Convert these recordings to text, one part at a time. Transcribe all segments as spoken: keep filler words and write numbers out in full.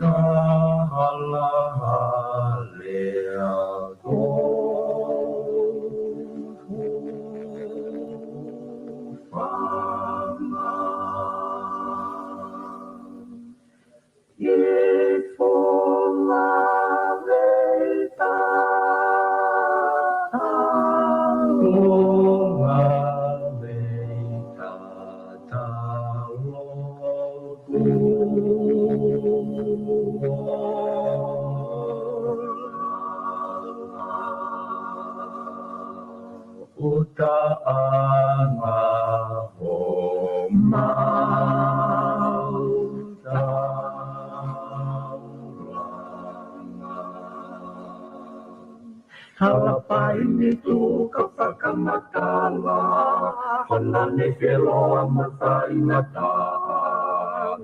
Ka hala hale a ko fanga. Ki fo ngāue tatalo, ngāue tatalo. Utaʻanga homau taulanga. Hala paini tuku fakamatala, hona ne feloa mo faingataʻa,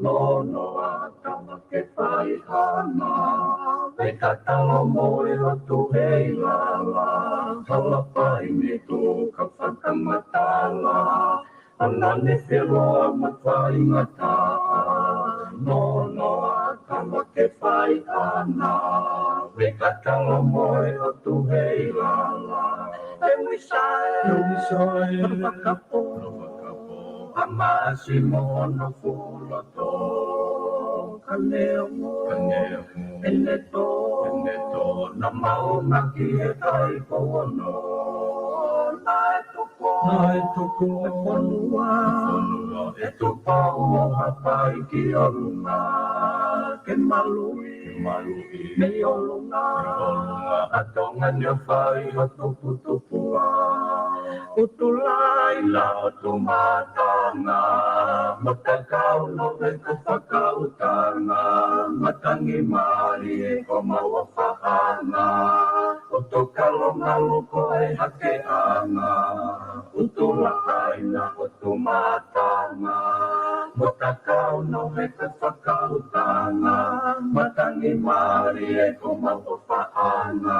nonoa tama ke fai hana, pea tatalo mo e lotu hei lala. Hala paini tuku fakamatala, hona ne feloa mo faingataʻa, nonoa tama ke fai hana, pea tatalo mo e lotu hei lala. E wisae, e wisae, fakapō, fakapō, a masi mo hono fulo tō, ka neongo, ka neongo, ʻene tō, ʻene tō, naʻa mau ʻomai ki he kai ko ono. Naʻe tuku, naʻe tuku e fonua, e fonua, ʻe Tupou ʻo hapai ki ʻolunga, ke maluʻi, ke maluʻi, mei ʻolunga, mei ʻolunga, ʻa Tonga ni ʻo fai ʻo tuputupu ʻa. ʻUtulai na ʻo Tumatanga, mo Takau no ve ko fakautanga, matangi mali e ko mau ʻofaʻanga, ʻo Tokalongalu ko e hakeʻanga, ʻUtulai na ʻo Tumatanga, mo Takau no ve ko fakautanga, matangi mali e ko mau ʻofaʻanga,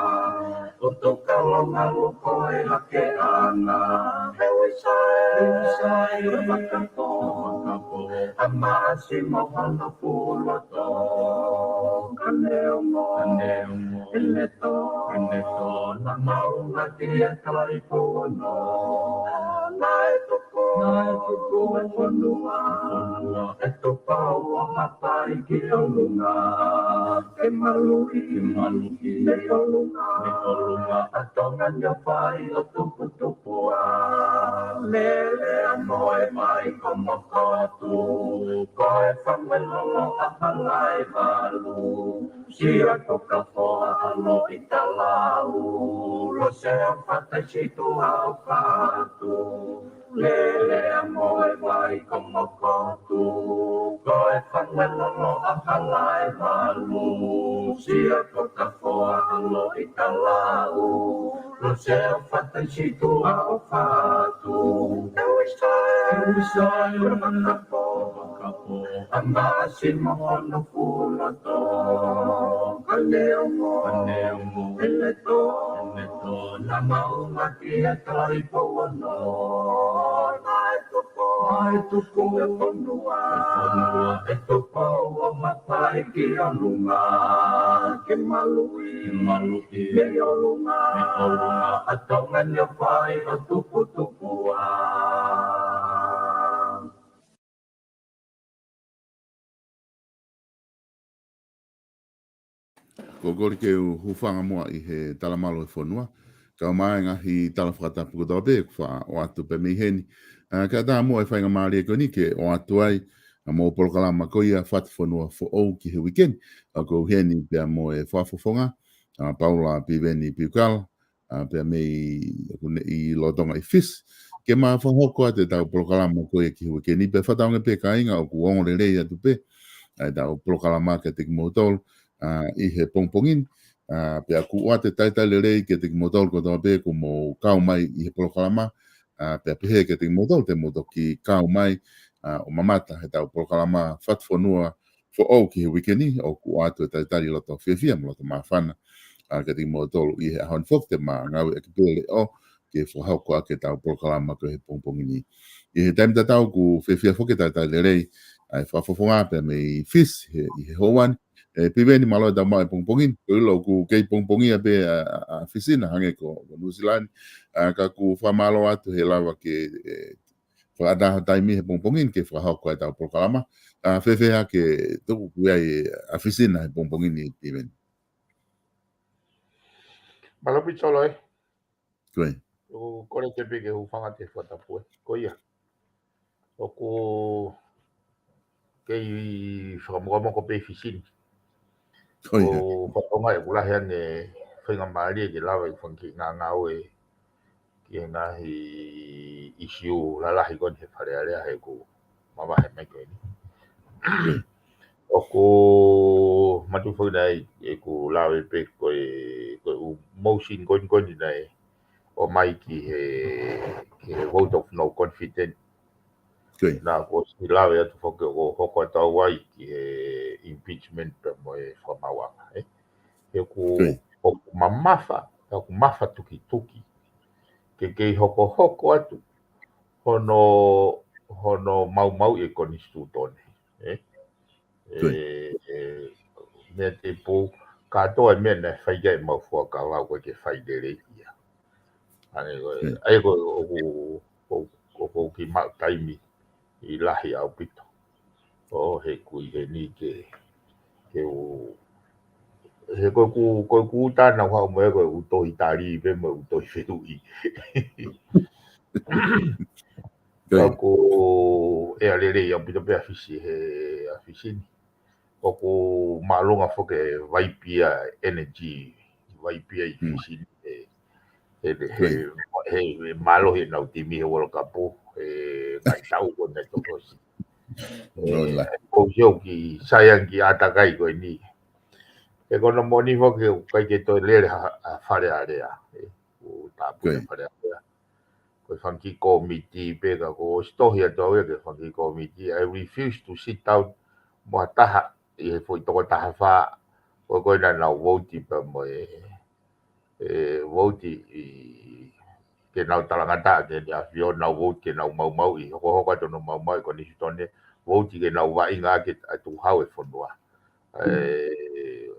ʻo Tokalongalu ko e hakeʻanga. E wisae, e wisae, fakapō, fakapō, a masi mo hono fulo tō, ka neongo, ka neongo, ʻene tō, ʻene tō, naʻa mau ʻomai ki he kai ko ono. Naʻe tuku, naʻe tuku e fonua, fonua, ʻe Tupou ʻo hapai ki ʻolunga, ke maluʻi, ke maluʻi, mei ʻolunga, mei ʻolunga, ʻa Tonga ni ʻo fai ʻo tuputupu ʻa. Lele ʻa Moevaikomokotu, ko e Fangue Lolo ʻa Halaevalu, Sia ko Kafoa ʻa Loʻitalau, Losea Fataisitu ʻa ʻOfatu. Lele ʻa Moevaikomokotu, ko e Fangue Lolo ʻa Halaevalu, Sia ko Kafoa ʻa Loʻitalau, Losea Fataisitu ʻa ʻOfatu. E wisae, e wisae, fakapō, fakapō, a masi mo hono fulo tō, ka neongo, ka neongo, ʻene tō, ʻene tō, naʻa mau ʻomai ki he kai ko ono. Naʻe tuku, naʻe tuku e fonua, e fonua, ʻe Tupou ʻo hapai ki ʻolunga, ke maluʻi, ke maluʻi, mei ʻolunga, mei ʻolunga, ʻa Tonga ni ʻo fai ʻo tuputupu ʻa. Ko e kole ke u hūfanga muʻa ʻi he talamalu e fonua, kae ʻumaʻā e ngaahi tala fakatapu kotoa pē kuo faʻa ʻoatu pē mei heni. ʻA, kae ʻatā muʻa e faingamālie ko eni ke ʻoatu ai ʻa e polokalama ko ia Fatufonua Foʻou ki he uike ni. ʻA, ko au heni pea mo e fakafofonga, ʻa, Paula Piveni Piukala, ʻa, pea mei ʻaku neʻi lolotonga ʻi Fisi. Ke ma fakahoko atu ʻetau polokalama ko ia ki he uike ni, pea fakatauange pē kāinga ʻoku ongo lelei atu pē ʻa ʻetau polokalama kiate kimoutolu, ʻa, ʻi he pongipongi ni. ʻA, pea ʻoku ʻoatu e talitali lelei kiate kimoutolu kotoa pē kuo mou kau mai ʻi he polokalama, ʻa, pea pehē kiate kimoutolu te mou toki kau mai, ʻa, ʻo mamata heʻetau polokalama Fatufonua Foʻou ki he uike ni, ʻoku ʻoatu e talitali loto fiefia mo loto māfana, ʻa, kiate kimoutolu ʻi he ʻaho ni foki te ma ngāueʻaki pē leʻo, ke fakahoko ʻaki ʻetau polokalama ko ē he pongipongi ni. ʻI he taimi tatau ʻoku fiefia foki ke talitali lelei ʻa e fakafofonga pea mei Fisi he, ʻi he houa ni. ʻE Piveni, mālō e tau maʻu he pongipongi ni. Ko e ʻilo ʻoku kei pongipongia pē ʻa, ʻa, ʻa Fisi na hangē ko, ko Nuʻusila ni. ʻA, ka ʻoku fakamālō atu he lava ke, ʻe, fakaʻatā ho taimi he pongipongi ni ke fakahoko ʻetau polokalama. ʻA, fēfē hake tuku ʻoku ʻi ai ʻa Fisi na he pongipongi ni, Piveni? Mālō ʻaupito Solo ē. Ko ia. ʻOku kole ke pehē ke u hūfanga he fakatapu ē. Ko ia. ʻOku kei fakamokomoko pē Fisi ni. Ko ia. ʻOku fatongia ʻoku lahi ange faingamālie ke lava ʻi he fanga kiʻi ngāngāue ki he ngaahi ʻisiū lalahi ko eni he Fale Alea he ʻoku mavahe mai ko eni. ʻOku mātuʻaki foki naʻe ʻoku lave pē ko e, ko e ʻū motion ko eni ko eni naʻe ʻomai ki he, ki he vote of no confidence. Ko ia. Naʻa ku ʻosi lave atu foki ʻoku hoko atu ai ki he impeachment pea mo e fakamaauʻanga, ē. He ʻoku, ko ia, ʻoku mamafa, ʻoku mafatukituki ke kei hokohoko atu hono, hono maumauʻi e konisitūtone, ē. Ko ia. ʻE, ʻe, meʻa tēpū, kātoa e meʻa naʻe fai ki ai ʻemau fuakava ʻoku ʻikai ke fai lelei ia. ʻA ia ko e, ko ia, ʻa ia ko e ʻoku, ʻoku, ʻoku, ʻoku kiʻi maʻu taimi ʻi lahi ʻaupito. ʻO he kui he ni ke, ke u, he ko ʻeku, ko ʻeku tānaki ʻaʻaku mo e ko ʻeku tohi tali pē mo ʻeku tohi fehuʻi. Ko ia. Ka ʻoku ʻea lelei ʻaupito pē ʻa Fisi he, ʻa Fisi ni. ʻOku māʻolunga foki e Vaipia energy, Vaipia ʻi, mm, Fisi ni. He, he, he, ko ia, he, he mālohi ʻenau timi he World Cup, he ngaahi taʻu ko ē naʻe toko ʻosi. Ko ia. ʻE, ko e kiʻi sai ange ki he ʻātakai ko eni. He ko hono moʻoni foki ʻoku ʻikai ke toe lele ha, ha Fale Alea. ʻE, ʻoku tāpuni, ko ia, Fale Alea. Ko e fanga kiʻi kōmiti pē ka kuo ʻosi tohi atu au ia ki he fanga kiʻi kōmiti. I refuse to sit down mo ha taha ʻi he foʻi toko taha fā ko ē ko ē naʻa nau vouti pea mo e, e vouti ʻi, ke nau talangataʻa ki he ʻAfio, nau vouti ke nau maumauʻi, hokohoko atu hono maumauʻi e konisitūtone, vouti ke nau vaʻinga ʻaki e tuʻu hau e fonua. ʻE,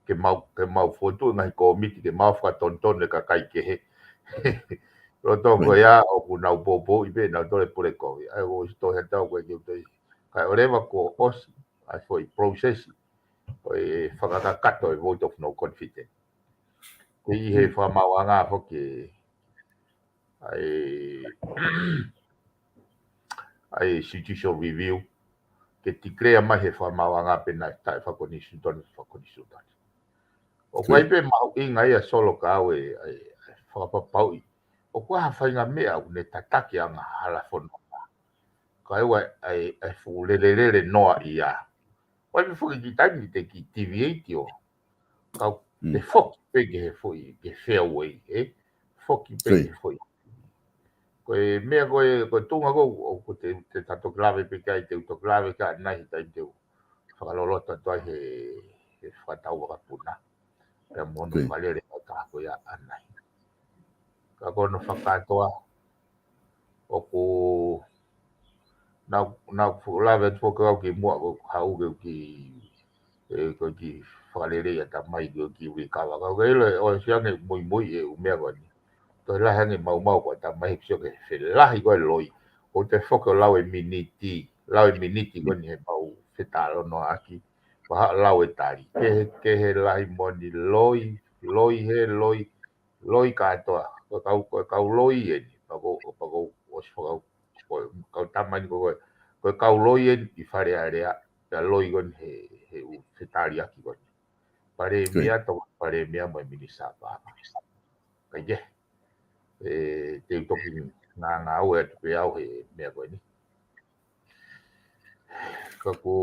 ke mau, ke mau fokotuʻu e ngaahi kōmiti, ke mau fakatonutonu e kakai kehe. Loto ko ia ʻoku nau poupouʻi pē, nau tole pule kovi. ʻA ia ʻoku ʻosi tohi atu au ko e kiʻi toi. Kae ʻoua leva kuo ʻosi ʻa e foʻi process ʻo e fakakakato e vote of no confidence. Ko ia he fakamaauʻanga foki ʻa e, ʻa e judicial review, ke declare mai he fakamaauʻanga pē naʻe taʻefakakonisitūtone, fakakonisitūtone. ʻOku ʻi ai pē mahuʻinga ia Solo ka ʻoku ʻi ai e, e fakapapauʻi ʻoku ʻi ai ha faʻahinga meʻa ʻoku ne tataki angahala fononga. Kae ʻoua ʻe, ʻe fuʻu lelelele noa ia. ʻOku ʻi ai pē foki e kiʻi taimi te kiʻi deviate ʻo kau, mm, te foki pē ki he foʻi, ki he fairway, ē? Foki pē, ko ia, ki he foʻi. Ko e meʻa ko ē, ko e tuʻunga ko ē ʻoku te, te ta toki lave pē ki ai, te u toki lave ki ai ʻanai he taimi te u fakaloloto atu ai he, he fakatau vakapuna. Pea mo hono, ko ia, fakalele ʻa e taha ko ia ʻanai. Ka ko hono fakakātoa, ʻoku, naʻa, naʻa ku lave atu foki au kimuʻa ko e haʻu ke u kiʻi, e, ko e kiʻi fakalelei ʻa e tamai ke u kiʻi recover. Ka ʻoku ke ʻilo ʻe ʻosi ange muimui e ʻū meʻa ko eni. Toe lahi ange maumau ko e tamai he sio ki he felahi ko e loi. ʻOku te foki ʻo lau e miniti, lau e miniti ko eni he mau fetalanoaʻaki. Pea haʻu ʻo lau e tali. Kehe, kehe lahi moʻoni, loi, loi he loi, loi kātoa. Ko e kau, ko e kau loi eni. Pea ko, pea ko, ʻosi fakau, ko e kau tama ni ko, ko e, ko e kau loi eni ʻi Fale Alea. Pea loi ko eni he, he ʻū fetaliaki ko eni. Palēmia, ko ia, tokoni palēmia mo e minisitā paʻanga. Kae kehe, ʻe, te u toki ngāngāue atu pē au he meʻa ko eni. Ka ʻoku,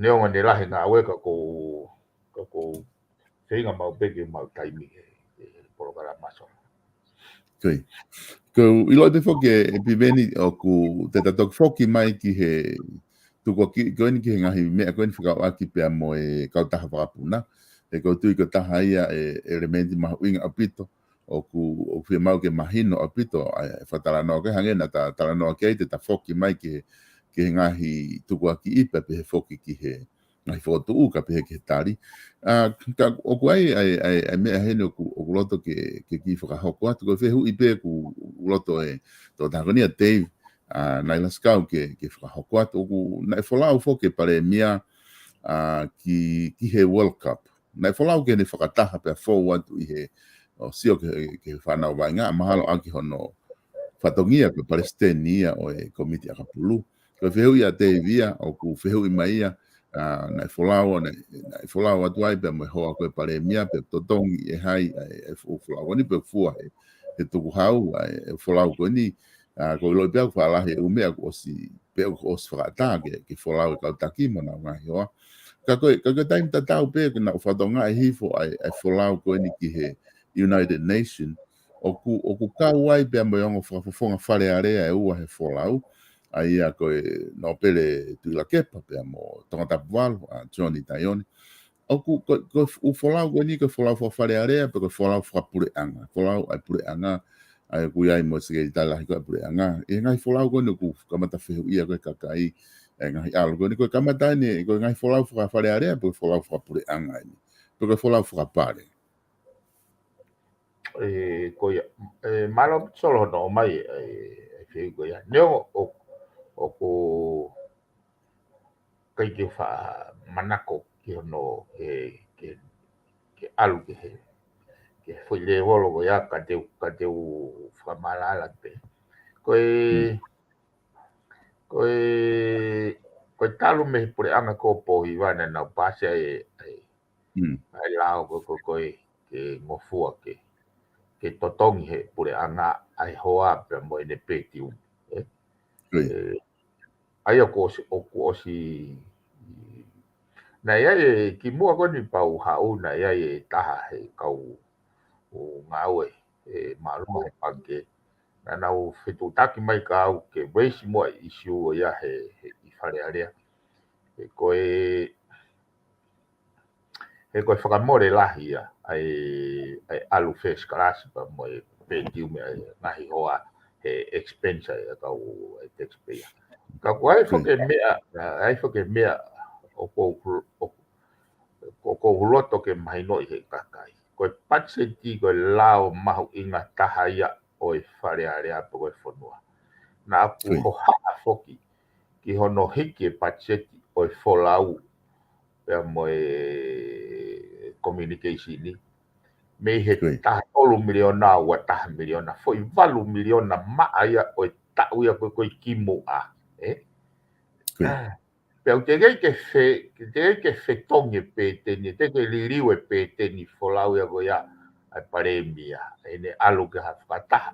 neongo ʻene lahi e ngāue ka ʻoku, ka ʻoku feinga maʻu pē ke maʻu taimi he, he polokalama Solo. Ko ia. Ko e ʻilo pē foki ʻe, ʻe Piveni ʻoku te ta toki foki mai ki he tukuakiʻi ko eni ki he ngaahi meʻa ko eni fekauʻaki pea mo e kautaha vakapuna. He ʻoku ou tui ko e taha ia e ʻelemēniti mahuʻinga ʻaupito ʻoku, ʻoku fiemaʻu ke mahino ʻaupito ʻa e fakatalanoa ko ē, hangē naʻa ta talanoa ki ai, te ta foki mai ki he, ki he ngaahi tukuakiʻi pea pehē foki ki he ngaahi fokotuʻu kae pehē ki he tali. ʻA, ka ʻoku ʻi ai, ʻa e, ʻa e, ʻa e meʻa heni ʻoku, ʻoku loto ke, ke kiʻi fakahoko atu, ko e fehuʻi pē ʻoku loto e tokotaha ko eni ʻa Dave, ʻa, Nailasikau ke, ke fakahoko atu, ʻoku, naʻe folau foki e Palēmia, ʻa, ki, ki he World Cup. Naʻe folau ki heʻene fakataha pea fou atu ʻi he, ʻo sio ki he, ki he fānau vaʻinga, mahalo ʻaki hono fatongia ko e palesiteni ia ʻo e Kōmiti ʻAkapulu. Ko e fehuʻi ʻa Dave ia, ʻoku fehuʻi mai ia, ʻa, naʻe folau, naʻe, naʻe folau atu ai pea mo e hoa ko e Palēmia, pea totongi ʻe hai, ʻa e, ʻa e fuʻu folau ko eni, pea fua he, he tukuhau, ʻa e, ʻa e folau ko eni, ʻa, ʻoku ou ʻiloʻi pē ʻoku faʻa lahi e ʻū meʻa kuo ʻosi, pea kuo ʻosi fakaʻatā ke, ke folau e kau taki mo honau ngaahi hoa. Ka ko e, ka ko e taimi tatau pē, ko ʻenau fatongia ʻe hifo ʻa e, ʻa e folau ko eni ki he United Nation, ʻoku, ʻoku kau ai pea mo e ongo fakafofonga Fale Alea ʻe ua he folau, ʻa ia ko e Nōpele Tuʻilakepa pea mo Tongatapu valu, ʻa Johnny Taione. ʻOku, ko, ko e ʻū folau ko eni, ko e folau faka-Fale Alea, pe ko e folau fakapuleʻanga. Folau ʻa e puleʻanga, ʻa ia ʻoku ʻi ai mo e Sekelitali Lahi ko ē ʻa e puleʻanga. ʻI he ngaahi folau ko eni ʻoku kamata fehuʻia ko ē ʻe he kakai, ʻa e ngaahi ʻalu ko eni, ko e kamata eni, ko e ngaahi folau faka-Fale Alea, pe ko e folau fakapuleʻanga eni. Pe ko e folau fakapale. ʻE, ko ia, ʻe, mālō Solo hono ʻomai, ʻe, ʻe fehuʻi ko ia. Neongo ʻo, ʻoku ʻikai ke u faʻa manako ki hono, ke, ke, ke ʻalu ki he, ki he foʻi lēvolo ko ia ka te u, ka te u fakamaʻalaʻala pē. Ko e, ko e, ko e talu mei he puleʻanga ko Pōhiva naʻa nau paasi ʻa e, ʻa e, ʻa e lao ko, ko, ko e, ke ngofua ke, ke totongi he puleʻanga ʻa e hoa pea mo ʻene pētiume. ʻE? ʻE, ʻa ia kuo ʻosi, ʻoku ʻosi, naʻe ʻi ai e kimuʻa ko eni pea u haʻu, naʻe ʻi ai e taha he kau ʻo ngāue, ʻe, māʻolunga he pangikē. Naʻa nau fetuʻutaki mai kia au ke veisi muʻa e ʻīsiu ʻo ia he, he ʻi Fale Alea. He ko e, he ko e fakamole lahi ia, ʻa e, ʻa e ʻalu first class pea mo e pētiume ʻa e ngaahi hoa he expense ʻa e kau ʻa e taxpayer. Ka ko e ʻai foki e meʻa, ʻa e ʻai foki e meʻa ʻoku, ʻoku, ʻoku, ʻoku ou loto ke mahinoʻi he kakai. Ko e patiseti ko e lao mahuʻinga taha ia ʻo e Fale Alea pe ko e fonua. Naʻa ku hohaʻa foki ki hono hiki e patiseti ʻo e folau pea mo e communication ni. Mei he taha tolu miliona, ua taha miliona, foʻi valu miliona maʻa ia ʻo e taʻu ia ko e, ko e kimuʻa. ʻE? Pea u teʻeki ke fe, teʻeki ke fetongi e pēteni, teʻeki ke liliu e pēteni folau ia ko ia ʻa e Palēmia, ʻene ʻalu ki ha fakataha.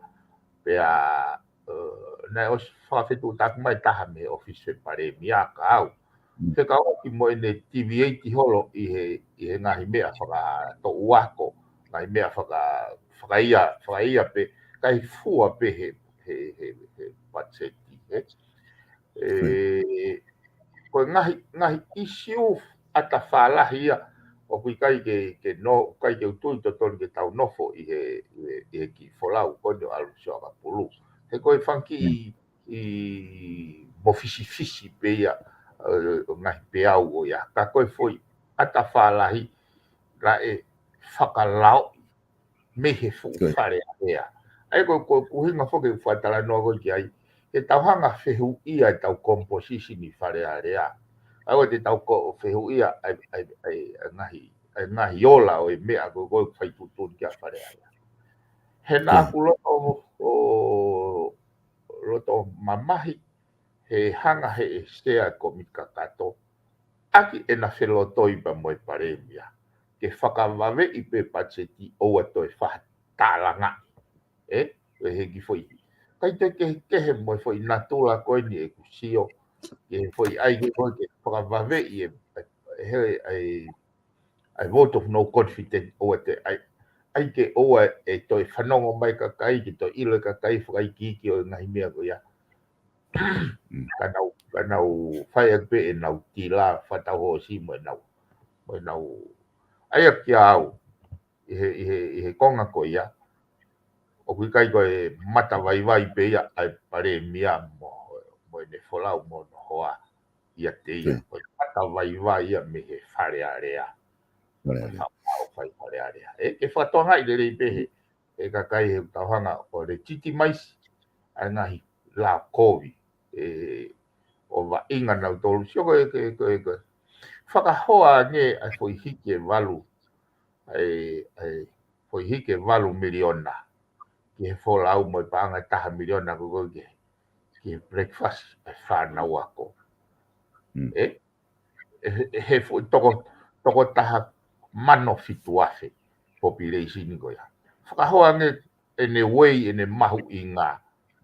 Pea, ʻe, naʻe ʻosi fakafetuʻutaki mai taha mei he ʻōfisi Palēmia kia au. Fekauʻaki mo ʻene deviate holo ʻi he, ʻi he ngaahi meʻa fakatoʻuako, ngaahi meʻa faka, fakaia, fakaia pē, kae fua pē he, he, he, he patiseti, ʻe? ʻE, ko e ngaahi, ngaahi ʻīsiu ʻata fālahi ia, ʻoku ʻikai ke, ke no, ʻikai ke u tui totonu ke tau nofo ʻi he, ʻi he, ʻi he kiʻi folau ko eni ʻo ʻalu sio ʻakapulu. He ko e fanga kiʻi, ʻi mofisifisi pē ia, ʻe, ʻo e ngaahi peau ʻo ia. Ka ko e foʻi ʻata fālahi, naʻe fakalaoʻi mei he fuʻu Fale Alea. ʻA ia ko, ko, ko e ʻuhinga foki e fakatalanoa ko ē ki ai, ke tau hanga fehuʻia ʻetau composition ʻi Fale Alea. ʻA ia ko ʻetau ko, fehuʻia ʻa e, ʻa e, ʻa e, ʻa e ngaahi, ʻa e ngaahi ola ʻo e meʻa ko, ko e fai tuʻutuʻuni ki ai Fale Alea. He naʻa ku loto, ʻo, loto mamahi, he hanga he ʻe Sea Kōmiti Kakato, ʻaki ʻena felotoi pea mo e Palēmia, ke fakavaveʻi pē patiseti ʻoua toe fakatālangaʻi. ʻE? ʻE he kiʻi foʻi. ʻIkai toe kehekehe mo e foʻi natula ko eni ʻeku sio, ke foʻi ʻai ke ko ē ke fakavaveʻi e, ʻe he, ʻai, ʻai vote of no confidence ʻoua te, ʻai, ʻai ke ʻoua ʻe toe fanongo mai kakai, ke toe ʻilo e kakai fakaikiiki ʻo e ngaahi meʻa ko ia. Ka nau, ka nau fai atu pē ʻenau tila fakatau hoosi mo ʻenau, mo ʻenau. ʻA ia kia au, ʻi he, ʻi he, ʻi he konga ko ia, ʻOku ʻikai ko e mata vaivai pē ia ʻa e palēmia mo, mo ʻene folau mo hono hoa ʻiate ia. Ko e mata vaivai ia mei he Fale Alea. Fale Alea. Fai Fale Alea. ʻE, ke fakatokangaʻi lelei pē he, ʻe kakai he tauhanga ʻo legitimize ʻa e ngaahi lao kovi. ʻE, ʻo vaʻinga nautolu. Sio ko e, ko e, ko e, ko e. Fakahoa ange ʻa e foʻi hiki ʻe valu. ʻA e, ʻa e foʻi hiki ʻe valu miliona. Ki he folau mo e paʻanga ʻe taha miliona ko ko ki he, ki he breakfast ʻa e fānau ako. ʻE, ʻe, ʻe he foʻi toko, toko taha mano fitu afe population ko ia. Fakahoa ange ʻene uei, ʻene mahuʻinga,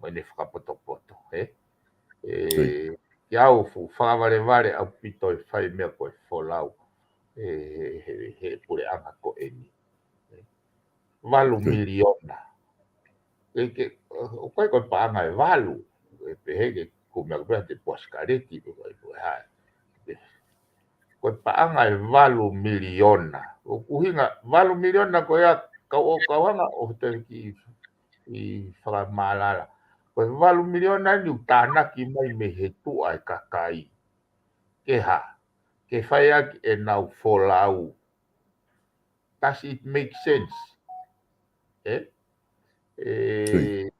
mo ʻene fakapotopoto, ʻe. ʻE, ia au fu fakavalevale ʻaupito ʻe fai meʻa ko e folau, ʻe, he, he, he puleʻanga ko eni. Valu miliona. ʻE, ke, ʻo kai ko e paʻanga ʻe valu, ʻe pehē ke kumi ʻaku pē ha te puasikaleti, ko e, ko e hā. Ko e paʻanga ʻe valu miliona. ʻOku ʻuhinga, valu miliona ko ia, kau ʻo, kau hanga ʻo te ki, ʻi fakamālala. Ko e valu miliona ni ʻoku tānaki mai mei he tuʻa ʻa e kakai. Ke hā, ke fai ʻaki ʻenau folau. Does it make sense? ʻE? ʻE,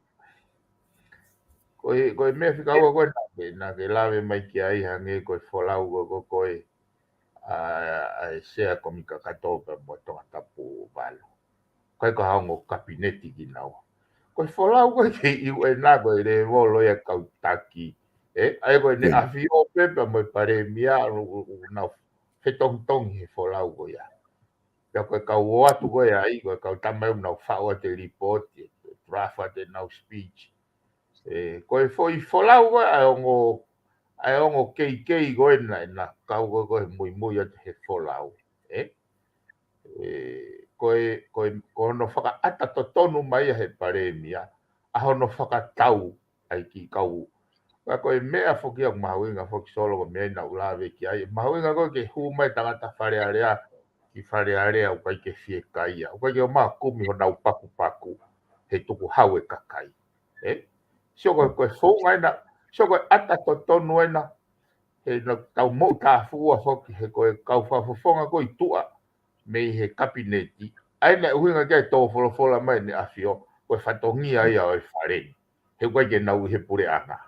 ko e, ko e meʻa fika ua ko e naʻa ke, naʻa ke lave mai ki ai hangē ko e folau ko, ko, ko e, ʻa, ʻa e sea ko Mika Katopa mo Tongatapu valu. Kai ko ha ongo kapineti kinaua. Ko e folau ko e kei U N ko e levolo ia kau taki. ʻE, ʻa ia ko ʻene ʻafio pē pea mo e palēmia ʻo, ʻo, ʻo nau fetongitongi he folau ko ia. Pea ko e kau ō atu ko ia ai, ko e kau tama ʻoku nau faʻu atu e lipooti, ʻe draft atu ʻenau speech. ʻE, ko e foʻi folau ko e ʻa e ongo, ʻa e ongo keikei ko ena, ena kau ko e, ko e muimui atu he folau. ʻE? ʻE, ko e, ko e, ko hono fakaʻata totonu mai ia he palēmia, ʻa hono fakatau ʻa e kiʻi kau. Ka ko e meʻa foki ʻoku mahuʻinga foki Solo ko e meʻa naʻa ku lave ki ai. Mahuʻinga ko e ke hū mai tangata Fale Alea, ki Fale Alea ʻoku ʻikai ke fiekaia. ʻOku ʻikai ke ʻomai ʻo kumi honau pakupaku he tukuhau e kakai. ʻE? Sio ko e, ko e founga ena, sio ko e ʻata totonu ena, he naʻa tau moʻutāfuʻua foki, he ko e kau fakafofonga ko e tuʻa, mei he kapineti, ʻa ia naʻe ʻuhinga ki ai ʻa e tō folofola mai ʻene ʻafio, ko e fatongia ia ʻo e fale ni. He ʻoku ʻikai ke nau ʻi he puleʻanga.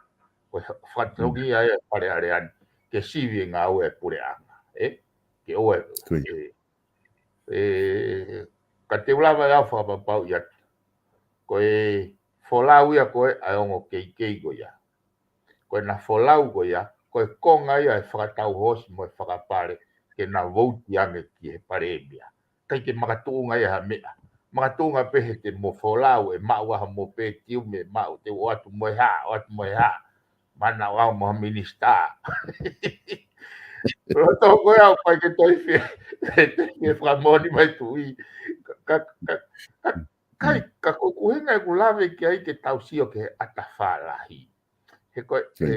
Ko e fatongia ia ʻo e Fale Alea ni, ke sivi e ngāue ʻa e puleʻanga. ʻE? Ke ʻoua ʻe, ʻe, ʻe, ka te u lava ʻe au ʻo fakapapauʻi atu. Ko e folau ia ko e ʻa e ongo keikei ko ia. Ko ʻena folau ko ia, ko e konga ia ʻe fakatau hoosi mo e fakapale, ke na vouti ange ki he palēmia. ʻIkai ke makatuʻunga ia ha meʻa. Makatuʻunga pē he te mo folau, ʻe maʻu ʻa ha mo pētiu, mo maʻu te u ʻoatu mo e hā, ʻoatu mo e hā. Mana ʻo au mo ha minisitā. Loto ko ia ʻoku ʻikai ke toe fie, toe fie fakamoʻoni mai tuʻi. Ka, ka, ka, kai, ka ko e ʻuhinga ʻeku lave ki ai ke tau sio ki he ʻata fālahi. He ko e,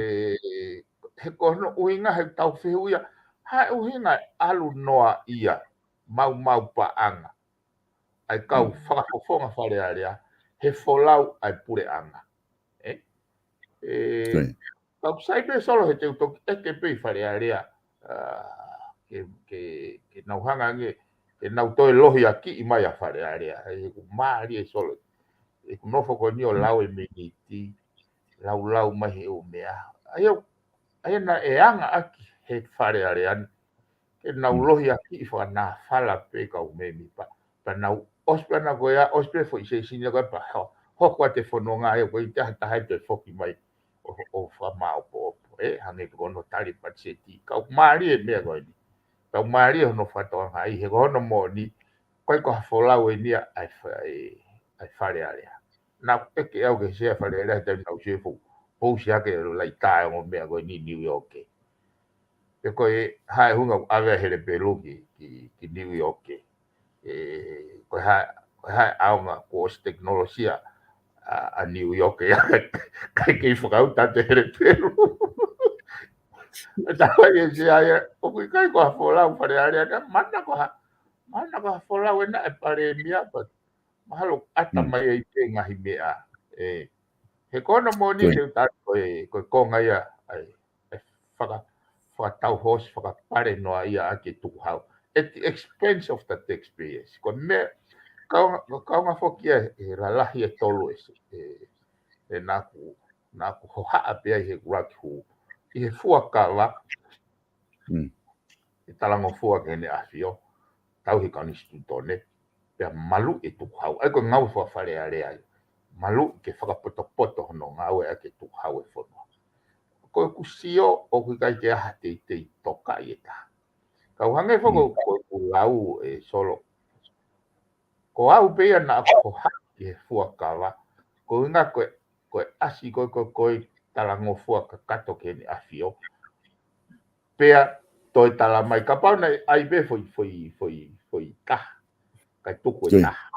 he ko hono ʻuhinga he tau fehuʻia, ha ʻuhinga ʻe ʻalu noa ia, maumau paʻanga. ʻA e kau fakafofonga Fale Alea, he folau ʻa e puleʻanga. ʻE? ʻE, kau sai pē Solo he te u toki ʻeke pē ʻi Fale Alea, ʻa, ke, ke, ke nau hanga ange, ke nau toe lohiakiʻi mai ʻa Fale Alea. ʻE, ʻoku mālie Solo. ʻEku nofo ko eni ʻo lau e miniti, laulau mai he ʻū meʻa. ʻA ia, ʻa ia naʻe anga ʻaki he Fale Alea ni. Ke nau lohiakiʻi fakanāfala pē kau mēmipa. Pea nau ʻosi pē ʻana ko ia, ʻosi pē foʻi sesini ko ia pea ho-, hoko atu e fononga ia ko e ʻi te ha taha ʻe toe foki mai ʻo, ʻo fakamāopoopo, ʻe, hangē pē ko hono tali patiseti. Kau mālie e meʻa ko eni. Kau mālie hono fakatokangaʻi, he ko hono moʻoni, ʻoku ʻikai ko ha folau eni ia ʻa e fa-, ʻa e, ʻa e Fale Alea. Naʻa ku ʻeke au ki he sea Fale Alea, he taimi naʻa ku sio he fuʻu pousi hake ʻo laitā e ongo meʻa ko eni New York. Pe ko e hā e ʻuhinga ʻoku ʻave ʻa Helepelu ki, ki, ki New York. ʻE, ko e hā, ko e hā e ʻaonga kuo ʻosi tekinolosia ʻa, ʻa New York ʻe, ʻikai ke fakauta ʻe Helepelu. ʻE tau ai e sea ia, ʻoku ʻikai ko ha folau Fale Alea, ka mana ko ha, mana ko ha folau ena ʻa e palēmia pē. Mahalo ʻata mai ai pē ngaahi meʻa. ʻE, he ko hono moʻoni te u tali ko e, ko e konga ia, ʻa e, ʻa e faka, fakatau hoosi, fakapale noa ia ʻa e tukuhau. At the expense of the taxpayers. Ko e meʻa, kaunga, kaunga foki ia he lalahi ʻe tolu ʻe, ʻe, ʻe naʻa ku, naʻa ku hohaʻa pē ai he ʻuluaki hū. ʻI he fuakava, ʻe talangofua ki heʻene ʻafio, tauhi konisitūtone, pea maluʻi e tukuhau. ʻA ia ko e ngāue fua Fale Alea ia. Maluʻi ke fakapotopoto hono ngāue ʻa e tukuhau e fonua. Ko ʻeku sio ʻoku ʻikai ke ʻi ai ha teitei tokaʻi e taha. Kau hangē foki ko ʻeku lau ʻe Solo. Ko au pē ia naʻa ku hohaʻa ki he fuakava. Ko e ʻuhinga ko e, ko e ʻasi ko e, ko e, ko e talangofua kakato ki heʻene ʻafio. Pea toe tala mai, kapau naʻe ʻai pē foʻi, foʻi, foʻi, foʻi taha. Kae tuku e taha.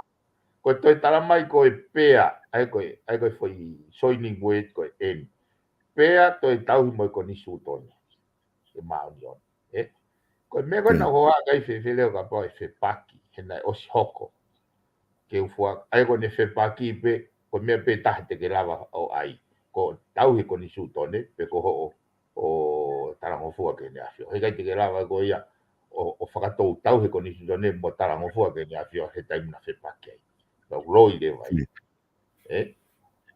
Ko e toe tala mai ko e pea, ʻa ia ko e, ʻa ia ko e foʻi joining word ko e and. Pea toe tauhi mo e konisitūtone. ʻE māʻoniʻoni. ʻE? Ko e meʻa ko ē naʻa ku hohaʻa ki ai fēfē leva kapau ʻe fepaki, he naʻe ʻosi hoko. Ke u fua, ʻa ia ko ʻene fepaki pē, ko e meʻa pē taha te ke lava ʻo ʻai. Ko e tauhi konisitūtone, pe ko hoʻo, ʻo talangofua ki heʻene ʻafio. He ʻikai te ke lava ko ia, ʻo, ʻo fakatou tauhi konisitūtone mo talangofua ki heʻene ʻafio, he taimi naʻe fepaki ai. Ka u loi leva ai. ʻE?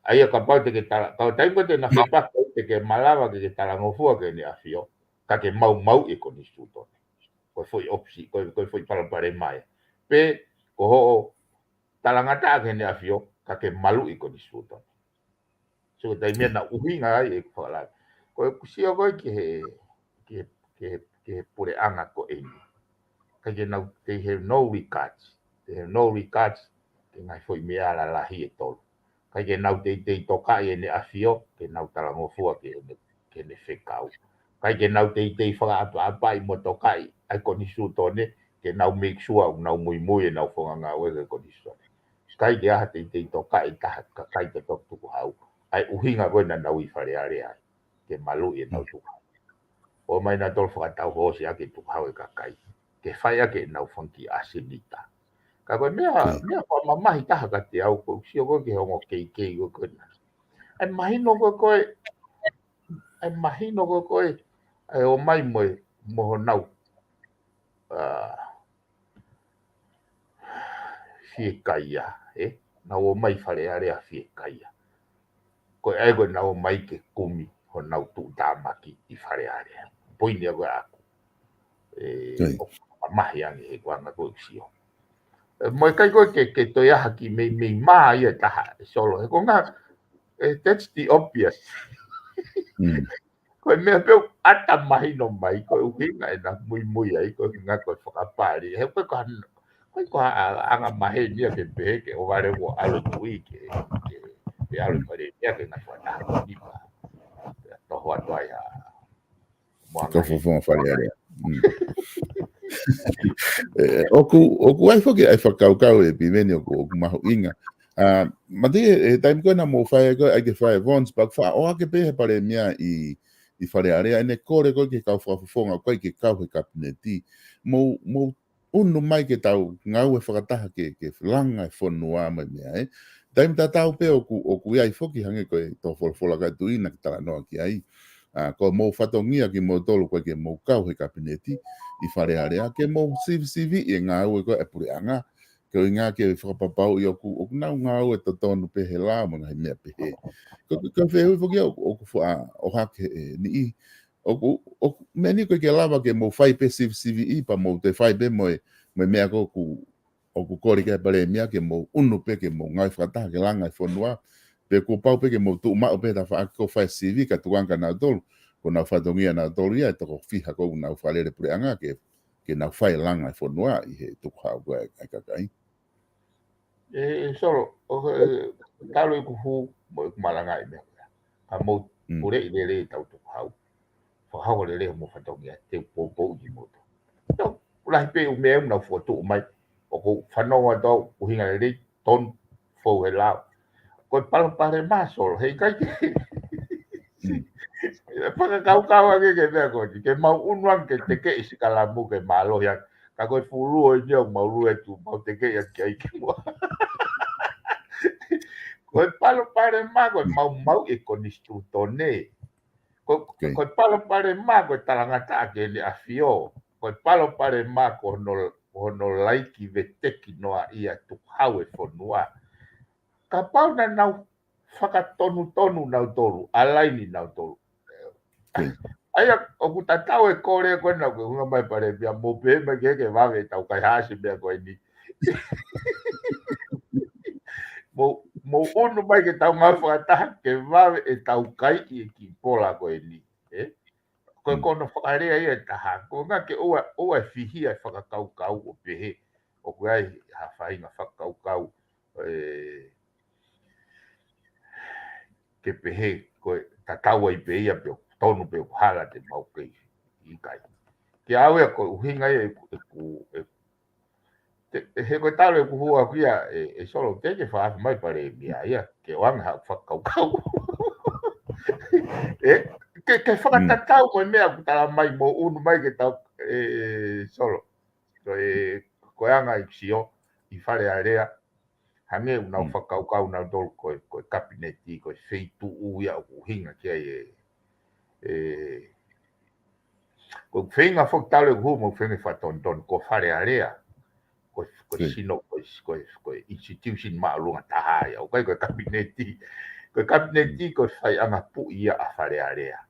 ʻA ia kapau te ke tala, ka ko e taimi ko ē te na fepaki ai te ke malava ke ke talangofua ki heʻene ʻafio, ka ke maumauʻi e konisitūtone. Ko e foʻi ʻopisi, ko e, ko e foʻi palopalema ia. Pe, ko hoʻo talangataʻa ki heʻene ʻafio, ka ke maluʻi e konisitūtone. So, ko e taimi ia naʻe ʻuhinga ai ʻeku fakalave. Ko ʻeku sio ko ē ki he, ki he, ki he, ki he puleʻanga ko eni. ʻIkai ke nau, they have no regards. They have no regards ki he ngaahi foʻi meʻa lalahi ʻe tolu. ʻIkai ke nau teitei tokaʻi ʻene ʻafio, ke nau talangofua ki heʻene, ki heʻene fekau. ʻIkai ke nau teitei fakaʻapaʻapaʻi mo tokaʻi ʻa e konisitūtone, ke nau make sure ʻoku nau muimui ʻenau fungani ngāue ki he konisitūtone. ʻIkai ke ʻi ai ha teitei tokaʻi taha kakai te toki tukuhau. ʻA e ʻuhinga ko ē naʻa nau ʻi Fale Alea ai. Ke maluʻi ʻenau tukuhau. ʻOmai nautolu fakatau hoosi ʻaki e tukuhau e kakai. Ke fai ʻaki ʻenau fanga kiʻi ʻasenita. Ka ko e meʻa, meʻa fakamamahi taha kiate au ko ʻeku sio ko ē ki he ongo keikei ko ē ko ena. ʻA e mahino ko ē ko ē, ʻa e mahino ko ē ko ē, ʻa e ō mai mo e, mo honau, ʻa, fiekaia, ē? Nau ō mai Fale Alea fiekaia. Ko e ʻai ko ē nau ō mai ke kumi honau tuʻutāmaki ʻi Fale Alea. Poini ia ko ē ʻaʻaku. ʻE, ʻoku mamahi ange he kuanga ko ʻeku sio. ʻE, mo e ʻikai ko ē ke, ke toe ʻi ai ha kiʻi meimei mā ia ʻe taha, ʻe Solo. He ko e ʻuhinga, ʻe, that's the obvious. Ko e meʻa pē ʻoku ʻata mahino mai, ko e ʻuhinga ʻena muimui ai, ko e ʻuhinga ko e fakapali. He ko e ko han-, ko e ko ha anga maheni ia ke pehē ke ʻohovale ʻo ʻalu e kui ke, ke, ke ʻalu e palēmia ke ngaahi fakataha ko eni pea, pea toho atu ai ha, mo e ngaahi fofonga Fale Alea. ʻE, ʻoku, ʻoku ʻi ai foki ʻa e fakakaukau ʻe Piveni ʻoku, ʻoku mahuʻinga. ʻA, ma te, ʻe, taimi ko ē naʻa mou fai ko ē, ʻai ke fai e Vons, pea ʻoku faʻa ʻohake pē he palēmia ʻi, ʻi Fale Alea, ʻene kole ko ē ki he kau fakafofonga, ʻoku ʻikai ke kau he kapineti. Mou, mou ʻunu mai ke tau ngāue fakataha ke, ke langa e fonua mo e meʻa, ē. Taimi tatau pē ʻoku, ʻoku ʻi ai foki hangē ko e tō folofola ka tuʻina ke talanoa ki ai. ʻA, ko hoʻomou fatongia kimoutolu ko ē ke mou kau he kapineti ʻi Fale Alea, ke mou sivisiviʻi e ngāue ko ē ʻa e puleʻanga, ke ʻuhinga ke fakapapauʻi ʻoku, ʻoku nau ngāue totonu pē he lao mo e ngaahi meʻa pehē. Ko, ko, ko e fehuʻi foki ia ʻoku, ʻoku faʻa ʻohake ʻe niʻihi. ʻOku, ʻoku, meʻa ni ko ē ke lava ke mou fai pē sivisiviʻi pea mou toe fai pē mo e, mo e meʻa ko ē ʻoku, ʻoku kole ki ai e palēmia ke mou ʻunu pē ke mou ngāue fakataha ke langa e fonua. Pe kuo pau pē ke mou tuʻu maʻu pē he tafaʻaki ko ē fai e sivi kae tukuange kia nautolu, ko honau fatongia nautolu ia ʻe toko fiha ko ē ʻoku nau fakalele puleʻanga ke, ke nau fai e langa e fonua ʻi he tukuhau ko ē ʻa e kakai. ʻE, ʻe Solo, ʻo, ʻe, talu ʻeku hū mo ʻeku malangaʻi meʻa ko ia. Ka mou puleʻi lelei ʻetau tukuhau. Fakahoko lelei hoʻomou fatongia, te u poupouʻi kimoutolu. Tau, lahi pē ʻū meʻa ʻoku nau fokotuʻu mai, ʻoku ou fanongo atu au, ʻuhinga lelei, tonu, fou he lao. Ko e palopalema Solo, he ʻikai ke. Fakakaukau ange ki he meʻa ko eni, ke mau ʻunu ange ke tekeʻi sikalamu ke mālohi ange. Ka ko e fulu ʻo eni ʻoku mau lue atu, mau tekeʻi ange ki ai ki muʻa. Ko e palopalema ko e maumauʻi e konisitūtone. Ko, ko e palopalema ko e talangataʻa ki heʻene ʻafio. Ko e palopalema ko hono, hono laiki veteki noa ia tukuhau e fonua. Kapau naʻa nau fakatonutonu nautolu, alaini nautolu. ʻA ia, ʻoku tatau e kole ko ena ʻoku ʻuhinga mai Palēmia, mou pehē mai ke, ke vave ʻetau kaihaʻasi e meʻa ko eni. Mou, mou ʻunu mai ke tau ngāue fakataha, ke vave ʻetau kaiʻi e kiʻi pola ko eni. ʻE? Ko e kono fakalea ia ʻe taha. Ko e ʻuhinga ke ʻoua, ʻoua ʻe fihia e fakakaukau ʻo pehē ʻoku ʻi ai ha faʻahinga fakakaukau, ʻe, ke pehē, ko e tatau ai pē ia pe ʻoku tonu pe ʻoku hala te mau kei ʻikai. Ke au ia ko e ʻuhinga ia ʻeku, ʻeku, ʻeku, te, he ko e talu ʻeku hua ʻaku ia ʻe, ʻe Solo te ke fakahaofi mai Palēmia ia, ke ʻoange haʻaku fakakaukau. ʻE, ke, ke fakatatau mo e meʻa ʻoku tala mai mou ʻunu mai ke tau, ʻe, Solo. Ko e, ko e anga ʻeku sio ʻi Fale Alea, hangē ʻoku nau fakakaukau nautolu ko e, ko e kapineti, ko e feituʻu ia ʻoku ʻuhinga ki ai e, e, ko e feinga foki talu ʻeku hū mo e feinga fakatonutonu ko Fale Alea. Ko e, ko e sino, ko e, ko e, ko e institution māʻolunga taha ia. ʻOku ʻikai ko e kapineti, ko e kapineti, ko e faiʻanga puʻi ia ʻa Fale Alea.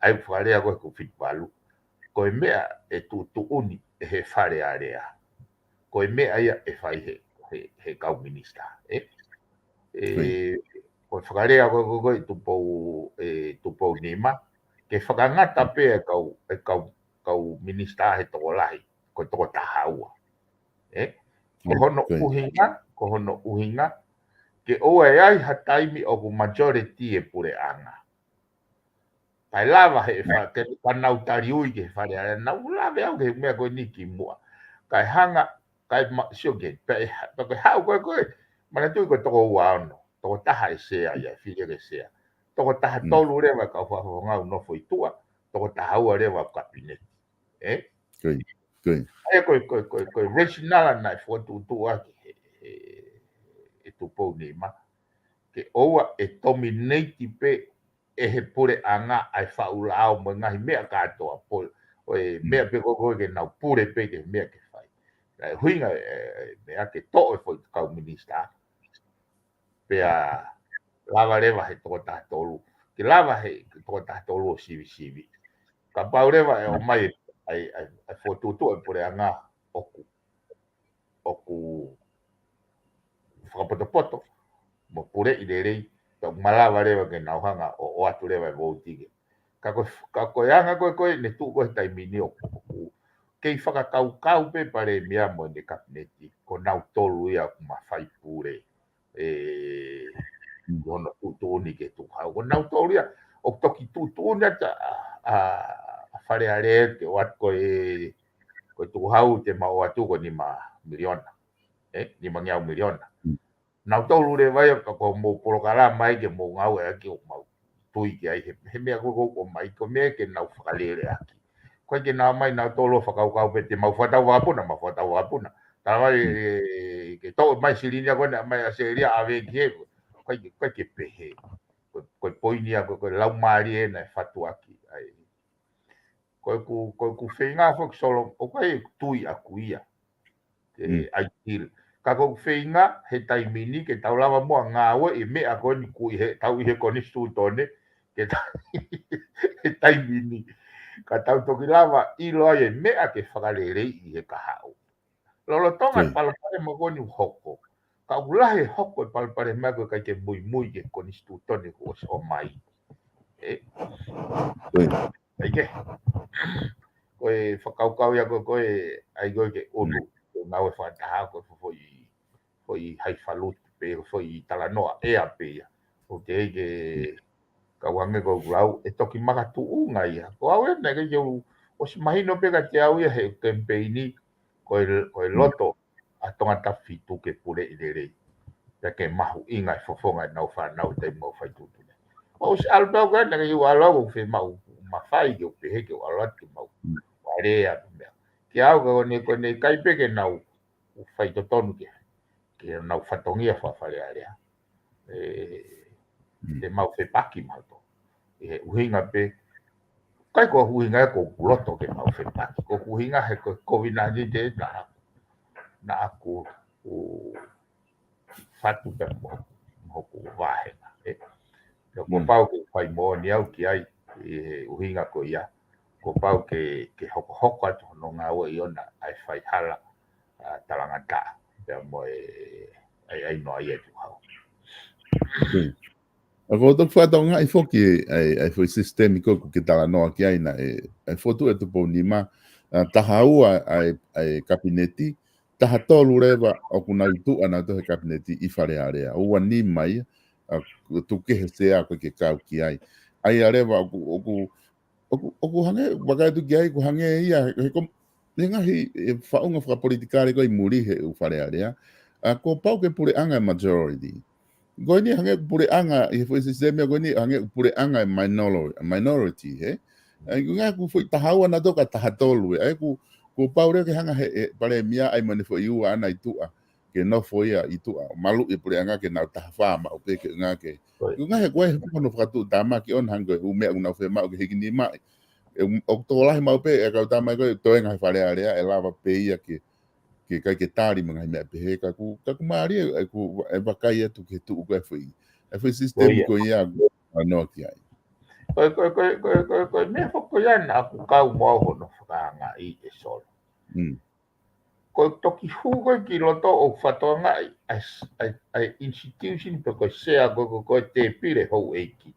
ʻA ia ʻoku fakalea ko e ʻeku fitvalu. Ko e meʻa ʻe tuʻutuʻuni ʻe he Fale Alea. Ko e meʻa ia ʻe fai he, he, he kau minisitā, ʻe? ʻE, ko e fakalea ko e, ko e, ko e Tupou, ʻe, Tupounima, ke fakangata pē e kau, e kau, kau minisitā he tokolahi, ko e toko taha ua. ʻE? Ko hono ʻuhinga, ko hono ʻuhinga, ke ʻoua ʻe ai ha taimi ʻoku majority e puleʻanga. Kae lava he fa, ke, ka nau taliui ki he Fale Alea, nau lave au ki he meʻa ko eni kimuʻa. Kae hanga, kae ma, sio ke, pe, pe ko e haʻu ko e, ko e, manatuʻi ko e toko ua ono, toko taha e sea ia, fili ke sea. Toko taha tolu leva kau fakafofonga ʻoku nofo ʻi tuʻa, toko taha ua leva kapineti. ʻE? ʻA ia ko e, ko e, ko e, ko e rationale naʻe fokotuʻutuʻu ʻaki he, he, he Tupounima. Ke ʻoua ʻe dominate pē ʻe he puleʻanga ʻa e faʻu lao mo e ngaahi meʻa kātoa pole. ʻO e meʻa pē ko e ko e ke nau pule pē ke meʻa ke fai. Naʻe ʻuhinga e, e, meʻa ke toʻo e foʻi kau minisitā. Pea lava leva he toko taha tolu. Ke lava he toko taha tolu ʻo sivisivi. Kapau leva ʻe ʻomai ʻa e, ʻa e, ʻa e fokotuʻutuʻu e puleʻanga ʻoku ʻoku fakapotopoto, mo puleʻi lelei, ka ʻoku malava leva ke nau hanga ʻo, ʻoatu leva e vouti ke. Ka ko, ka ko e anga ko e ko e ne tuʻu ko e taimi ni ʻoku, ʻoku kei fakakaukau pē Palēmia mo ʻene kapineti, ko nautolu ia ʻoku mafai pule. ʻE, ʻi hono tuʻutuʻuni ke tukuhau. Ko nautolu ia, ʻoku toki tuʻutuʻuni atu ʻa, ʻa, ʻa Fale Alea ke ʻoatu ko e, ko e tukuhau te mau ʻoatu ko e nima miliona. ʻE, nima ngeau miliona. Nautolu leva ia ka ko mou polokalama ai ke mou ngāueʻaki ʻo mau tui ki ai he, he meʻa ko ko ko mai ko meʻa ke nau fakalele ʻaki. Ko e ke nau mai nautolu fakakaukau pē te mau fakatau vakapuna, mau fakatau vakapuna. Tala mai, ʻe, ke toʻo mai silini ko ena mai ʻAositelēlia ʻave ki he, ko e ke, ko e ke pehē. Ko, ko e poini ia, ko, ko e laumālie ena ʻe fatuʻaki. ʻA ia. Ko ʻeku, ko ʻeku feinga foki Solo, ʻoku ʻikai ʻeku tui ʻaku ia. Ke ʻai tili. Ka ko ʻeku feinga, he taimi ni, ke tau lava muʻa ngāueʻi e meʻa ko eni ʻoku ʻi he, tau ʻi he konisitūtone, ke tau, he taimi ni. Ka tau toki lava ʻilo ai e meʻa ke fakaleleiʻi he kahaʻu. Lolotonga e palopalema ko eni ʻoku hoko. Ka ʻoku lahi e hoko e palopalema ko e ʻikai ke muimui ki he konisitūtone kuo ʻosi ʻomai. ʻE? ʻAi ke. Ko e fakakaukau ia ko e, ko e, ʻai ko e ke ʻunu. Ko e ngāue fakataha ko e foʻi, foʻi haifalutu pē, foʻi talanoa ʻea pē ia. ʻO te ke kau ange ko e lau, ʻe toki makatuʻunga ia. Ko au ena ke u, ʻosi mahino pē kiate au ia he kemipeini, ko e, ko e loto ʻa Tongatapu fitu ke puleʻi lelei. Pea ke mahuʻinga e fofonga ʻenau fānau ʻi he taimi ʻoku fai tuʻutuʻuni. ʻOsi ʻalu pē au ka ena ke u ʻalu au ʻoku fiemaʻu mafai ke u pehē ke u ʻalu atu ke mau. Alea pē meʻa. Ke au ka ko eni, ko eni ʻikai pē ke nau, ʻoku fai totonu ke, ke nau fatongia faka-Fale Alea. ʻE, te mau fepaki mautolu. ʻI he ʻuhinga pē, ʻikai ko e ʻuhinga ia ko ʻeku loto ke mau fepaki. Ko e ʻuhinga he ko e kovinānite naʻa, naʻa ku, u, fatu pē mo, mo hoku vāhenga. ʻE, pea kuo pau ke fai moʻoni au ki ai, ʻi he ʻuhinga ko ia. Kuo pau ke, ke hokohoko atu hono ngāue ʻi ʻona ʻa e faihala, ʻa, talangataʻa. Pea mo e, ʻai, ʻai noa ia tu hau. ʻA ko toki fakatokangaʻi foki ʻa e, ʻa e foʻi sisitemi ko ē ʻoku ke talanoa ki ai naʻe, ʻa e fotu ʻe Tupou Nima, ʻa, taha ua ʻa e, ʻa e kapineti, taha tolu leva ʻoku nau tuʻa nautolu he kapineti ʻi Fale Alea. Ua nima ia, ʻa, tuku kehe sea ko ē ke kau ki ai. ʻA ia leva ʻoku, ʻoku, ʻoku, ʻoku hangē, vakai atu ki ai, ʻoku hangē ia, he ko, he ngaahi, ʻe, faʻunga fakapolitikale ko ē ʻi muli he ʻū Fale Alea. ʻA, kuo pau ke puleʻanga e majority. Ko eni hangē ʻoku puleʻanga, ʻi he foʻi sisitemi ko eni hangē ʻoku puleʻanga e minor-, minority, he? ʻA ia, ko e ngaahi ʻoku foʻi taha ua nautolu ka taha tolu, ʻe. ʻA ia, ʻoku, kuo pau leva ke hanga he, he palēmia, ʻai mo ʻene foʻi ua ʻana ʻi tuʻa, ke nofo ia ʻi tuʻa, maluʻi e puleʻanga ke nau taha fā maʻu pē ke ngā ke. Ko e ngaahi ko e hono fakatuʻutāmaki ʻona hangē ko e ʻū meʻa ʻoku nau fiemaʻu ke hiki nima ai. ʻE, ʻoku tokolahi maʻu pē, ʻe kau tama ko e toenga he Fale Alea, ʻe lava pē ia ke, ke ʻikai ke tali mo e ngaahi meʻa pehē ka ʻoku, ka ʻoku mālie, ʻe ʻoku, ʻe vakai atu ke tuʻu ko e foʻi. ʻE foʻi sisitemi ko ia, ʻa noa ki ai. Ko e, ko e, ko e, ko e, ko e, ko e meʻa foki ko ia naʻa ku kau mo au hono fakaangaʻi ʻe Solo. Mm. Ko e toki hū ko ē ki loto ʻo fakatokangaʻi ʻa e, ʻa e, ʻa e institution pe ko e sea ko ē, ko e, ko e tēpile houʻeiki.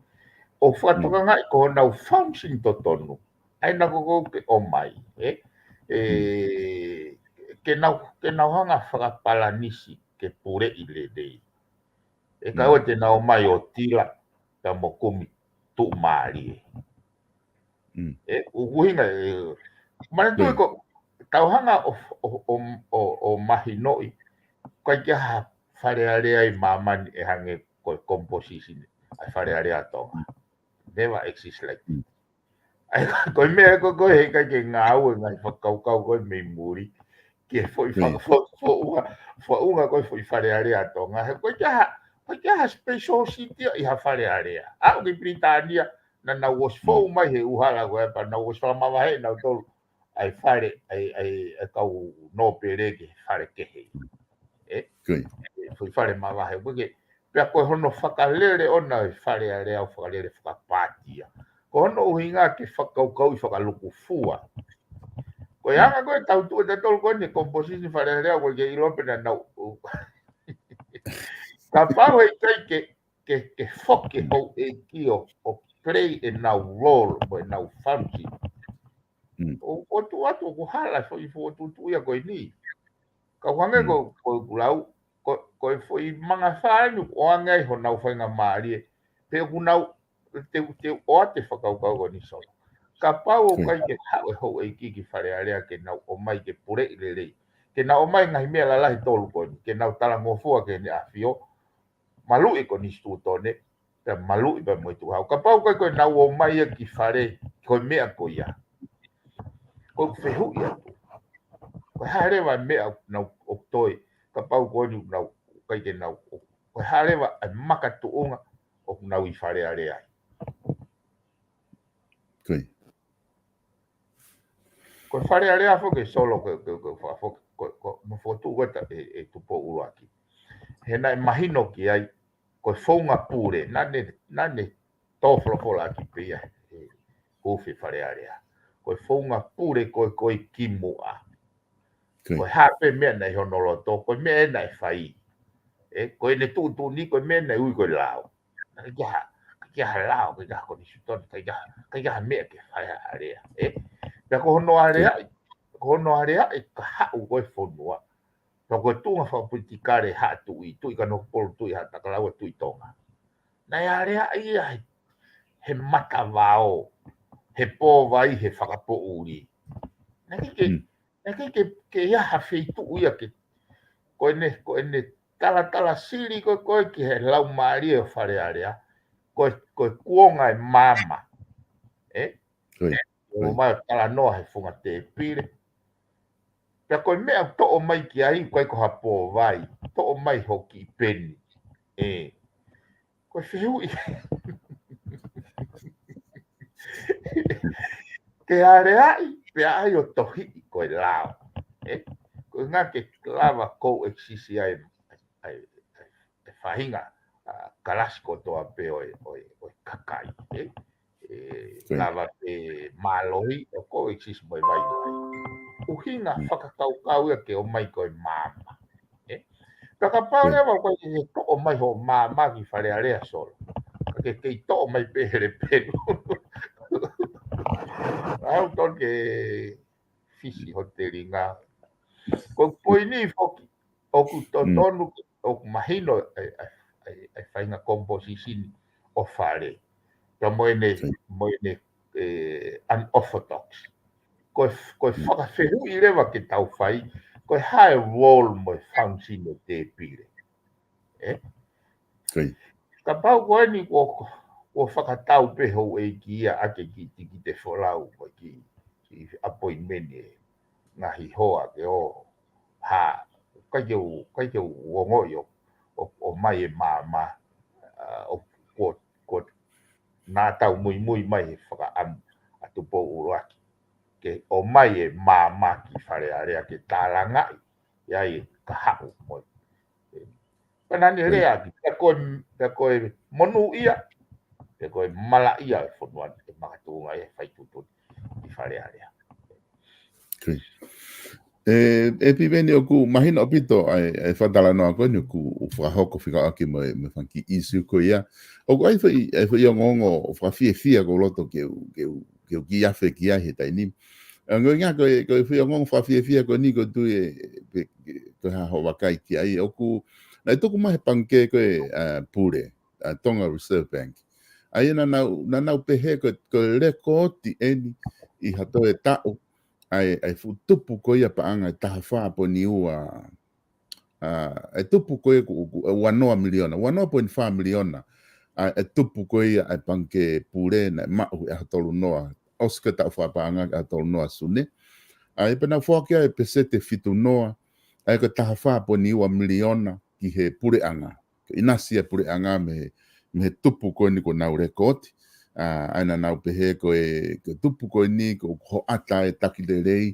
ʻO fakatokangaʻi ko honau function totonu. ʻA ia naʻa ko ē ke ʻomai, ʻe? ʻE, ke nau, ke nau hanga fakapalanisi ke puleʻi lelei. ʻE kau ʻe te nau ʻomai ʻo tila, pea mo kumi tuʻumālie. Mm. ʻE, ʻuhinga, ʻe, manatuʻi ko, tau hanga ʻo, ʻo, ʻo, ʻo, ʻo mahinoʻi, ʻikai ke ha Fale Alea ʻi māmani ʻe hangē ko e composition ʻa e Fale Alea Tonga. Never exist like that. Mm. ʻA ia, ko e meʻa ko ē, ko e heʻikai ke ngāue ngaahi fakakaukau ko ē mei muli. Ke foʻi fa-, fo-, foʻunga, foʻunga ko e foʻi Fale Alea Tonga. He ʻikai ke ha, ʻikai ke ha special seat ia ʻi ha Fale Alea. Aʻu ki Pilitānia, naʻa nau ʻosi foʻu mai he ʻū hala ko ē, pea nau ʻosi fakamavaheʻi nautolu ʻa e fale, ʻa e, ʻa e, ʻa e kau nōpele ke fale kehe. ʻE? Ko e foʻi fale mavahe. Ko e ke, pea ko hono fakalele ʻona e Fale Alea ʻo fakalele fakapātia. Ko hono ʻuhinga ke fakakaukauʻi fakalukufua. Ko e anga ko ē tau tuʻu ʻe tautolu ko eni composition Fale Alea ko e ke ʻilo pē naʻa nau. Kapau heʻikai ke, ke, ke foki houʻeiki ʻo, ʻo play ʻenau role, mo ʻenau function. Mm. ʻO, ʻo tuʻu atu ʻoku hala foʻi foʻi tuʻutuʻu ia ko eni. Ka ʻoku hangē ko, ko ʻeku lau, ko, ko e foʻi mangafā eni ʻoku ʻoange ai honau faingamālie, pe ʻoku nau, te, te ʻoua te fakakaukau ko eni Solo. Kapau ʻoku ʻikai ke haʻu e houʻeiki ki Fale Alea ke nau ʻomai ke puleʻi lelei. Ke nau ʻomai ngaahi meʻa lalahi tolu ko eni, ke nau talangofua ki Heʻene ʻAfio, maluʻi e konisitūtone, pea maluʻi pea mo e tuʻu hau. Kapau ʻikai ko ʻenau ō mai ia ki fale, ko e meʻa ko ia. Ko ʻeku fehuʻi atu. Ko e hā leva e meʻa ʻoku nau ʻoku toe, kapau ko eni ʻoku nau, ʻikai ke nau, ko e hā leva e makatuʻunga ʻoku nau ʻi Fale Alea ai. Ko e. Ko e Fale Alea foki Solo ko, ko, ko, ko, ko, ko, mo fotu ko ta e, e Tupou ʻUluaki. He naʻe mahino ki ai, ko e founga pule, naʻa ne, naʻa ne tō folofola ʻaki pē ia, e, hufi Fale Alea. Ko e founga pule ko, ko e kimuʻa. Ko e hā pē meʻa naʻe ʻi hono loto, ko e meʻa naʻe fai. ʻE, ko ʻene tuʻutuʻuni, ko e meʻa naʻe ui ko e lao. ʻIkai ke ha, ʻikai ke ha lao, ʻikai ke ha konisitūtone, ʻikai ke ha, ʻikai ke ha meʻa ke fai ha alea, ʻe? Pea ko hono alea, ko hono alea ʻe ka haʻu ko e fonua. Pea ko e tuʻunga fakapolitikale Haʻa Tuʻi, Tuʻi Kanokupolu, Tuʻi Haʻatakalaua, Tuʻi Tonga. Naʻe alea ia he, he matavao, he pōvai, he fakapoʻuli. Naʻe ʻikai ke, naʻe ʻikai ke, ke ʻi ai ha feituʻu ia ke, ko ʻene, ko ʻene talatala sili ko, ko ē ki he laumālie ʻo Fale Alea, ko, ko e kuonga e maama. ʻE? ʻO mai ʻo talanoa he funga tēpile. Pea ko e meʻa ʻoku toʻo mai ki ai, ʻikai ko ha pōvai, toʻo mai hoki peni. ʻE. Ko e fehuʻi. Ke aleaʻi, pea ʻai ʻo tohiʻi ko e lao. Ē? Ko e ngaahi ke lava coexist ai, ai, ai, e faʻahinga, a, kalasi kotoa pē ʻo e, ʻo e, ʻo e kakai, ē? E, Ko ia. Lava pē mālohi ʻo coexist mo e vaivai. ʻUhinga Mm. fakakaukau ia ke ʻomai ko e maama. Ē? Pea kapau Ko ia. leva ko e toʻo mai hoʻo maama ki Fale Alea Solo. Ka ke kei toʻo mai pē hele pelu. Au tonu ke fisi ho telinga. Ko e poini foki, ʻoku Mm. totonu, ʻoku mahino e, e, e, e faʻahinga composition ʻo Fale. Pea mo ʻene, Ko ia. mo ʻene, e, unorthodox. Ko e, ko e Mm. fakafehuʻi leva ke tau fai, ko e hā e role mo e function ʻo Tēpile. Ē? Ko ia. Kapau ko eni kuo, kuo fakatau pē houʻeiki ia ʻa e kiʻi tikite folau mo e kiʻi, kiʻi appointment e ngaahi hoa ke ō hā, ʻikai ke u, ʻikai ke u ongoʻi ʻo, ʻo, ʻomai e maama, a, ʻo, kuo, kuo nā tau muimui mai he fakaʻamu ʻa Tupou ʻUluaki. Ke ʻomai e maama ki Fale Alea ke tālangaʻi, ʻi ai e kahaʻu mo e. Pea naʻa ne Ko ia. lea ki, pea ko e, pea ko e monūʻia, pea ko e malaʻia e fonua ni, e makatuʻunga e fai tuʻutuʻuni ʻi Fale Alea. Ko ia. E, e Piveni ʻoku mahino ʻaupito ʻa e, ʻa e fakatalanoa ko eni ʻoku, ʻoku fakahoko fika ʻaki mo e, mo e fanga kiʻi issue ko ia. ʻOku ʻi ai foʻi, ʻi ai foʻi ongoongo ʻoku fakafiefia ʻoku ou loto ke u, ke u, ke u kiʻi afe ki ai he taimi ni. ʻA, ko e ngaahi ko e, ko e foʻi ongoongo fakafiefia ko eni ʻoku ou tui e, pe, ko e hā hoʻo vakai ki ai. ʻOku, naʻe tuku mai he pangikē ko e, a, Pule, a, Tonga Reserve Bank. ʻA ia naʻa nau, naʻa nau pehē ko e, ko e lekooti eni ʻi ha toe taʻu, ʻa e, ʻa e fuʻu tupu ko ia paʻanga ʻe taha fā poini ua, a, ʻa e tupu ko ia ku, ku, ua noa miliona, ua noa poini fā miliona, ʻa e tupu ko ia ʻa e pangikē Pule naʻe maʻu he ʻaho tolu noa, ʻosi ko e taʻu fakapaʻanga ʻaho tolu noa Sune. ʻA ia pea nau foaki ʻa e peseti ʻe fitu noa, ʻa ia ko e taha fā poini ua miliona ki he puleʻanga. Ko e ʻinasi ʻa e puleʻanga mei he, mei he tupu ko eni kuo nau lekooti. A, ʻa ia naʻa nau pehē ko e, ko e tupu ko eni ʻoku hoʻata e taki lelei,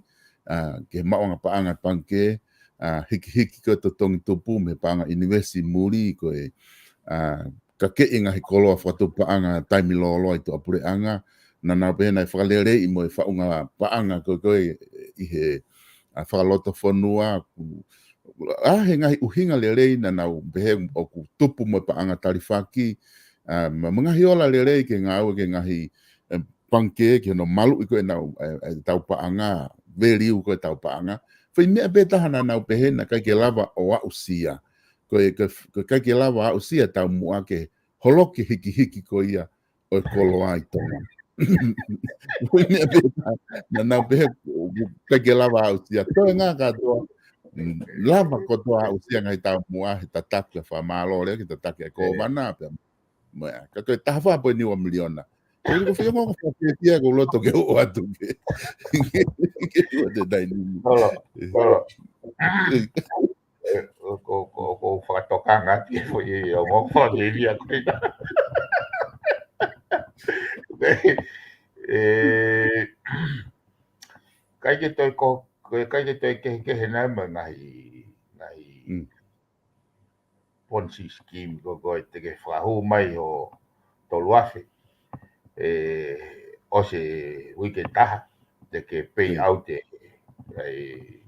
a, ki he maʻuʻanga paʻanga pangikē, a, hikihiki ko e totongi tupu mei he paʻanga ʻunivēsi muli ko e, a, kakeʻi e ngaahi koloa fakatupu paʻanga taimi lōloa ʻi tuʻapuleʻanga, naʻa nau pehē naʻe fakaleleiʻi mo e faʻunga paʻanga ko ē ko ē ʻi he, a, fakalotofonua, ku, a, he ngaahi ʻuhinga lelei naʻa nau pehē ʻoku tupu mo e paʻanga talifaki, a, mo, mo e ngaahi ola lelei ke ngāue ki he ngaahi, e, pangikē ki hono maluʻi ko ē ʻenau, e, e, tau paʻanga, value ko ē tau paʻanga. Foʻi meʻa pē taha naʻa nau pehē naʻe ʻikai ke lava ʻo aʻusia. Ko e, ko e, ko e ʻikai ke lava ʻo aʻusia taumuʻa ke holoki e hikihiki ko ia ʻo e koloa ʻi Tonga. Foʻi meʻa pē taha naʻa nau pehē ʻoku ʻikai ke lava ʻo aʻusia. Toenga kātoa, mm, lava kotoa ʻo aʻusia e ngaahi taumuʻa he tataki ʻa e fakamālō lea ke tataki ʻa e Ē. kōvana pea mo ia. Ka ko e taha fā poini ua miliona. Ko e foʻi ongoongo fakafiefia ʻoku ou loto ke ʻoatu pē. Ke ʻoatu e taimi ni. Tolo, tolo. Ē, ʻoku, ʻoku, ʻoku ou fakatokanga ki he foʻi ongoongo fakafiefia ko ia. Ē, ʻikai ke toe ko, ʻikai ke toe kehekehe nai mo e ngaahi, ngaahi Mm. Ponzi scheme ko, ko e te ke fakahū mai ho tolu afe. Ē, ʻosi e uike ʻe taha, te ke pay Mm. out e, ai,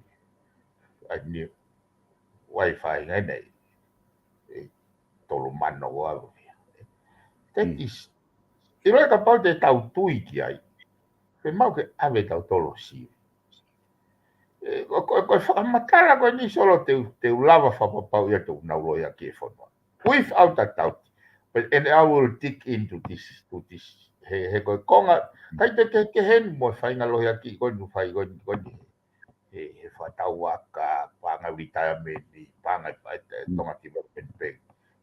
ai ni, wifi ngai nei. E, tolu mano ko alo. That Mm. is, ʻilo kapau te tau tui ki ai, pe mau ke ʻave tau tolo si. Ē, ko, ko, ko e fakamatala ko eni Solo te u, te u lava fakapapauʻi atu ʻoku nau lohiakiʻi e fonua. Without a doubt. But, and I will dig into this, to this. He, he ko e konga, ʻikai te ke, ke heni mo e faʻahinga lohiakiʻi ko eni, fai ko eni, ko eni. He, he fakatau aka, paʻanga retirement, paʻanga e, e, Mm. Tonga Development Bank,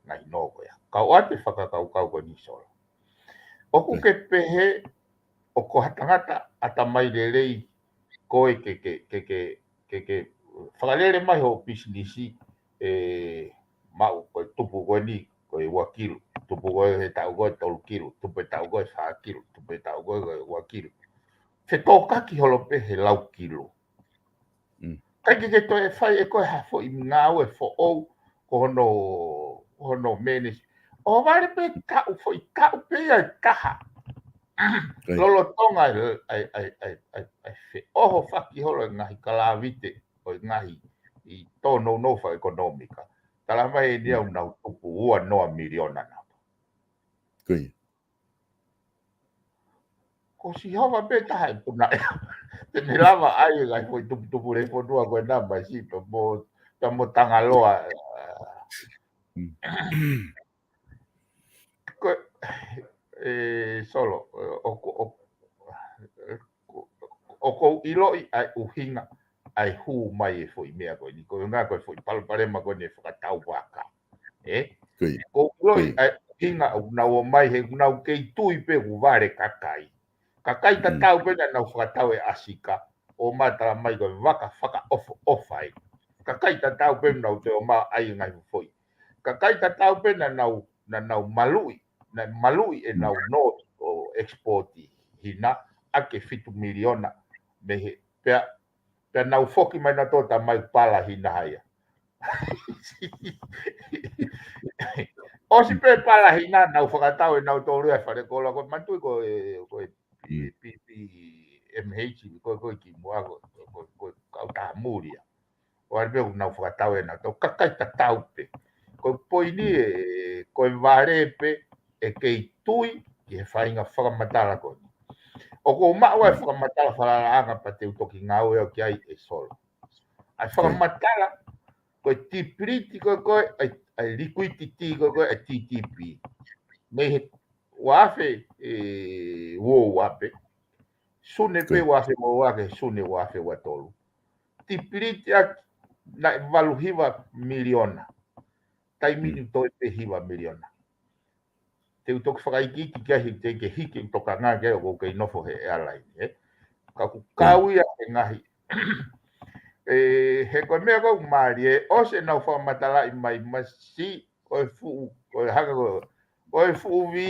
ngaahi nō ko ia. Kau ʻoatu e fakakaukau ko eni Solo. ʻOku Ē. ke pehē, ʻoku ko ha tangata ʻatamai lelei, ko e ke, ke, ke, ke, ke, ke fakalele mai ho pisinisi, ē, maʻu ko e tupu ko eni, ko e ua kilu, tupu ko ē he taʻu ko ē tolu kilu, tupu he taʻu ko ē fā kilu, tupu he taʻu ko ē ua kilu. Fetōkaki holo pē he lau kilu. Kai ke ke toe fai ʻe koe ha foʻi ngāue foʻou, ko hono, ko hono mēnesi. ʻO vale pē taʻu, foʻi taʻu pē ia ʻe taha. Lolotonga ʻa e, ʻa e, ʻa e feʻohofaki holo e ngaahi kalāvite ʻo e ngaahi ʻi tōnounou fakaʻekonōmika. Tala mai eni ʻoku nau tupu ua noa miliona nau. Ko Sihova pē taha e puna ʻe. Te ne lava ai e ngaahi foʻi tuputupu le fonua ko ena mai si pe mo, pe mo Tangaloa. Ko e, Solo, ʻoku, ʻoku ou ʻiloʻi ʻa e ʻuhinga ʻa e hū mai e foʻi meʻa ko eni. Ko e ngaahi ko e foʻi palopalema ko eni e fakatau vaka. ʻE? Ko e ʻiloʻi ʻa e ʻuhinga ʻoku nau ō mai he ʻoku nau kei tui pē ʻoku vale kakai. Kakai tatau pē naʻa nau fakatau e ʻasika, ʻo ma tala mai ko e vaka fakaʻofoʻofa ē. Kakai tatau pē naʻa nau toe ō mai ʻai e ngaahi foʻi. Kakai tatau pē naʻa nau, naʻa nau maluʻi, naʻe maluʻi ʻenau nō ʻo export hina ʻa e fitu miliona mei he pea, pea nau foki mai naʻa nau toe tala mai pala hina haia. ʻOsi pē pala hina nau fakatau ʻenau tolu ia fale kola ko e manatuʻi ko e, ko e P P M H, ko e, ko e kimuʻa ko e, ko e, ko e kau tahamuli ia. ʻO ʻai pē ʻoku nau fakatau ʻenau tau kakai tatau pē. Ko e poini ē, ko e vale pē ʻe kei tui ki he faʻahinga fakamatala ko eni. ʻOku ou maʻu ʻa e fakamatala falalaʻanga pea te u toki ngāue au ki ai ʻe Solo. ʻA e fakamatala, ko e tipiliti ko ē, ko e, ʻa e, ʻa e liquidity ko ē, ko e, ʻa e T T P. Mei he ua afe, ʻe, ua ua pē. Sune pē ua afe ua ua ki he Sune ua afe ua tolu. Tipiliti ʻaki naʻe valu hiva miliona. Taimi ni toe pē hiva miliona. Te u toki fakaikiiki ki ai he te ke hiki ʻeku tokanga ki ai ʻoku ou kei nofo he airline, ē. Ka ʻoku kau ia he ngaahi. ʻE, he ko e meʻa ko ē ʻoku mālie, ʻosi ʻenau fakamatalaʻi mai masi, ko e fuʻu, ko e haka ko e, ko e fuʻu vī,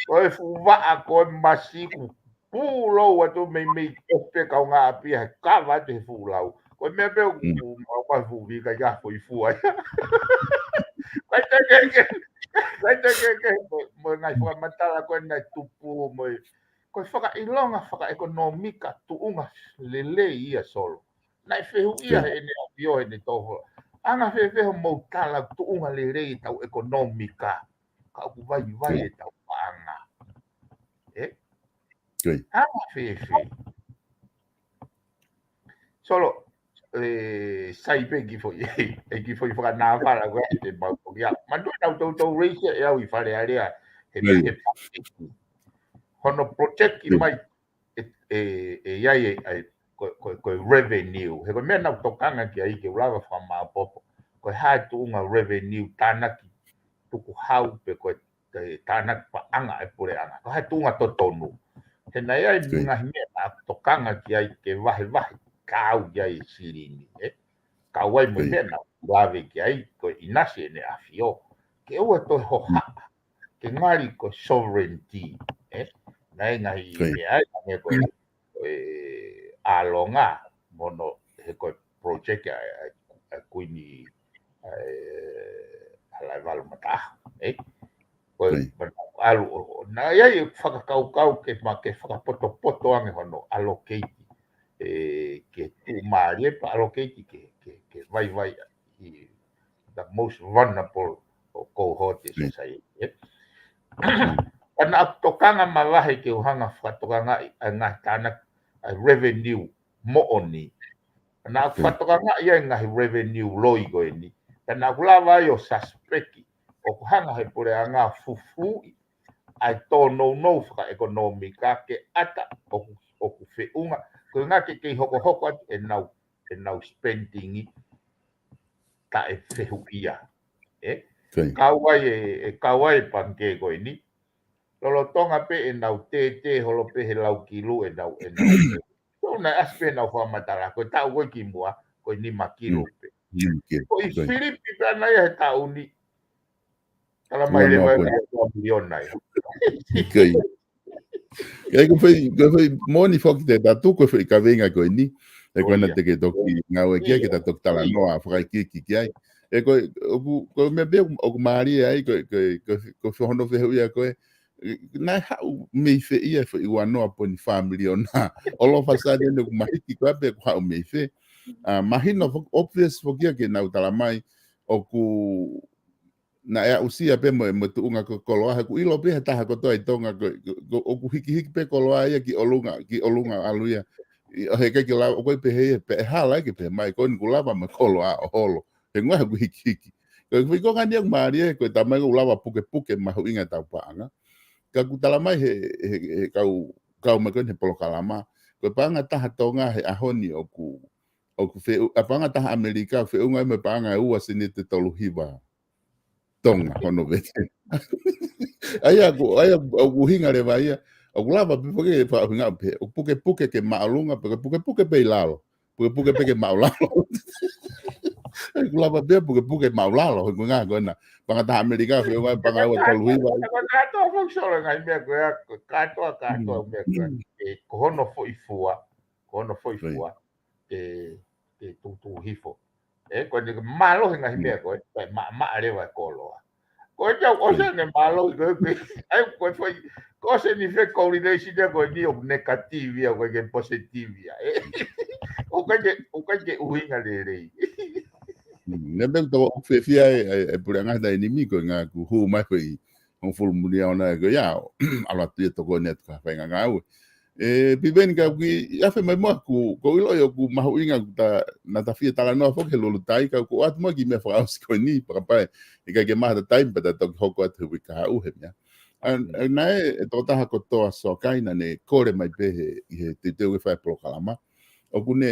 ko e fuʻu vaʻa, ko e masi, ʻoku pulou atu meimei ʻosi pē kaungāʻapi he kava atu he fuʻu lau. Ko e meʻa pē ʻoku, ʻoku mau mai fuʻu vī ka ia foʻi fua ia. Kai te ke ke, kai te ke ke, mo, mo e ngaahi fakamatala ko ē naʻe tupu, mo e, ko e fakaʻilonga fakaʻekonōmika tuʻunga lelei ia Solo. Naʻe fehuʻia heʻene ʻafio heʻene toho. Anga fēfē hoʻomou tala tuʻunga lelei ʻetau ʻekonōmika. Ka ʻoku vaivai ʻetau paʻanga. Ē? Anga fēfē. Solo, ʻe, sai pē ki foʻi, ʻe ki foʻi fakanāfala ko ē te mau toki ʻa. Manatuʻi naʻa ku toutou raise ʻe au ʻi Fale Alea, he, he project. Hono project mai, ʻe, ʻe, ʻe ʻi ai e, ʻa e, ko, ko, ko e revenue. He ko e meʻa naʻa ku tokanga ki ai ke u lava fakamāopoopo. Ko e hā e tuʻunga revenue tānaki tukuhau pe ko e, ko e tānaki paʻanga e puleʻanga. Ko e hā e tuʻunga totonu. He naʻe ʻi ai e ngaahi meʻa naʻa ku tokanga ki ai ke vahevahe kau ʻi ai e silini, ē. Kau ai mo e meʻa naʻa ku lave ki ai, ko e ʻinasi ʻene ʻafio. Ke ʻoua toe hohaʻa. Ke ngali ko e sovereignty, ē? Naʻe ngaahi meʻa ai, naʻe ko e, ko e ʻalonga, mo hono, he ko e project ʻa, ʻa, ʻa Kuini, ʻa, ʻa Laivalu Mataʻaho, ē? Ko e, mana ʻalu, ʻo, ʻo, naʻe ʻi ai e fakakaukau ke ma, ke fakapotopoto ange hono allocate, ē, ke tuʻumālie pea allocate ke, ke, ke vaivai ʻi the most vulnerable ʻo e cohort ʻi he society, ē? Ka naʻa ku tokanga mavahe ke u hanga fakatokangaʻi ʻa e ngaahi tānaki, ʻa e revenue moʻoni. Naʻa ku fakatokangaʻi ʻa e ngaahi revenue loi ko eni. Ka naʻa ku lava ai ʻo suspect ʻoku hanga he puleʻanga ʻo fufuuʻi ʻa e tōnounou fakaʻekonōmika ke ʻata ʻoku, ʻoku feʻunga. Ko e ngaahi ke kei hokohoko atu ʻenau, ʻenau spending ʻi taʻefehuʻia. Ē? Kau ai e, ʻe kau ai e pangikē ko eni. Lolotonga pē ʻenau tētē holo pē he lau kilu ʻenau, ʻenau. So naʻe ʻasi pē ʻenau fakamatala, ko e taʻu ko ē kimuʻa, ko e nima kilu pē. Ko e Filipi pē ʻana ia he taʻu ni. Talamai leva ʻe ua miliona ia. Ko e, ko e fai, ko e fai moʻoni foki te tatu, ko e fai kaveinga ko eni. ʻE ko ena te ke toki ngāue ki ai, ke ta toki talanoa fakaikiiki ki ai. ʻE ko e, ʻoku, ko e meʻa pē ʻoku mālie ai, ko e, ko e, ko e, ko e hono fehuʻi ia ko e, naʻe haʻu mei fē ia e fai ua noa poini fā miliona. ʻOlo fasade ne ʻoku mahiki ko e pē ʻoku haʻu mei fē. ʻA, mahino fo-, obvious foki ia ke nau talamai, ʻoku naʻe aʻusia pē mo, mo e tuʻunga ko e koloa, he ʻoku ʻilo pē he taha kotoa ʻi Tonga ko, ko, ko, ʻoku hikihiki pē koloa ia ki ʻolunga, ki ʻolunga ʻalu ia. ʻI, ʻo heʻikai ke lava, ʻoku ʻikai pehē ia, pehē hala ia ke pehē mai, ko eni ʻoku lava mo e koloa ʻo holo. He ngā ʻoku hikihiki. Ko e fai ko e ngaahi ʻoku mālie, ko e talamai ʻoku lava pukepuke mahuʻinga ʻetau paʻanga. Ka ʻoku talamai he, he, he kau, kau mai ko eni he polokalama. Ko e paʻanga ʻe taha Tonga he ʻaho ni ʻoku, ʻoku feʻu-, ʻa paʻanga ʻe taha ʻAmelika, feʻunga mo e paʻanga ʻe ua sēniti tolu hiva Tonga hono vete. ʻA ia ʻoku, ʻa ia ʻoku ʻuhinga leva ia. ʻOku lava pē foki ke faʻa ʻuhinga pē. ʻOku pukepuke ke māʻolunga, puke, pukepuke pē ʻi lalo. Pukepuke pē ke māʻulalo. ʻOku lava pē pukepuke māʻulalo, he ko e ngā ko ena. Paʻanga ʻe taha ʻAmelika, feʻunga paʻanga ʻe ua tolu hiva. Kātoa, kātoa foki Solo ngaahi meʻa ko ia, kātoa, kātoa meʻa ko ia. ʻE, ko hono foʻi fua, ko hono foʻi fua, ke, ke tutu hifo. ʻE, ko eni mālohi ngaahi meʻa ko e, ko e ma, maʻa leva e koloa. Ko e tau ʻosi ʻene mālohi ko e, ko e, ʻai, ko e fai, ko e ʻosi eni fai correlation ia ko eni ʻoku negative ia, ʻoku ʻikai ke positive ia. ʻE, ʻoku ʻikai ke, ʻoku ʻikai ke ʻuhinga lelei. Mm, ne me tau ʻoku fiefia e, e, e puleʻanga he taimi ni ko e ngā ʻoku hū mai ko e hongofulu miliona ko ia, ʻalu atu ia tokoni atu ki ha faʻahinga ngāue. ʻE, Piveni ka ʻoku ʻi, ʻi afe mai mo ʻeku, ʻoku ou ʻiloʻi ʻoku mahuʻinga ʻoku ta, naʻa ta fie talanoa foki he Lulutai ka ʻoku ʻoatu mo e kiʻi meʻa fakaʻosi ko eni, pea kapau ʻe ʻikai ke maʻu ha taimi pea ta toki hoko atu he uike kahaʻu he meʻa. ʻA, ʻa, naʻe, e tokotaha ko Toa Soakai naʻa ne kole mai pē he, ʻi he teuteu ke fai polokalama. ʻOku ne,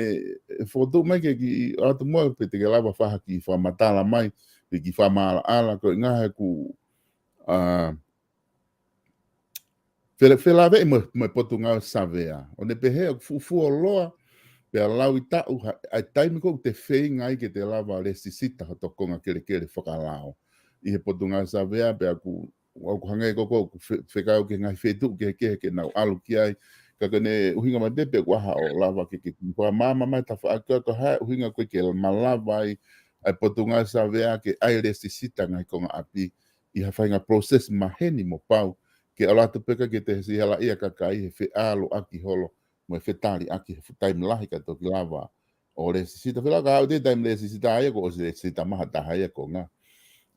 ʻe fokotuʻu mai ke kiʻi ʻoatu mo pē te ke lava fai ha kiʻi fakamatala mai, pe kiʻi fakamaʻalaʻala, ko e ngaahi ʻoku, ʻa, fela-, felāveʻi mo, mo e Potungāue Savea. ʻO ne pehē ʻoku fuʻu fuoloa, pea lau ʻi taʻu ha, ʻa e taimi ko ē ʻoku te feinga ai ke te lava lēsisita hoto konga kelekele fakalao. ʻI he Potungāue Savea, pea ʻoku, ʻoku hangē ko ē ʻoku fe-, fekau ki he ngaahi feituʻu kehekehe ke nau ʻalu ki ai. Ka ko ʻene ʻuhinga mai pē pe ʻoku ʻi ai haʻo lava ke, ke fakamaama mai tafaʻaki ko e hā e ʻuhinga ko ē ke malava ai ʻa e Potungāue Savea ke ʻai lēsisita ngaahi konga ʻapi ʻi ha faʻahinga process maheni mo pau, ke ʻalu atu pē ka ke te sihalaʻi ʻa e kakai he feʻaluʻaki holo, mo e fetaliʻaki he fuʻu taimi lahi ka toki lava ʻo lēsisita. Felāveʻi ka ʻoku te taimi lēsisita ia ko e ʻosi lēsisita mai ha taha ia ko e ngā.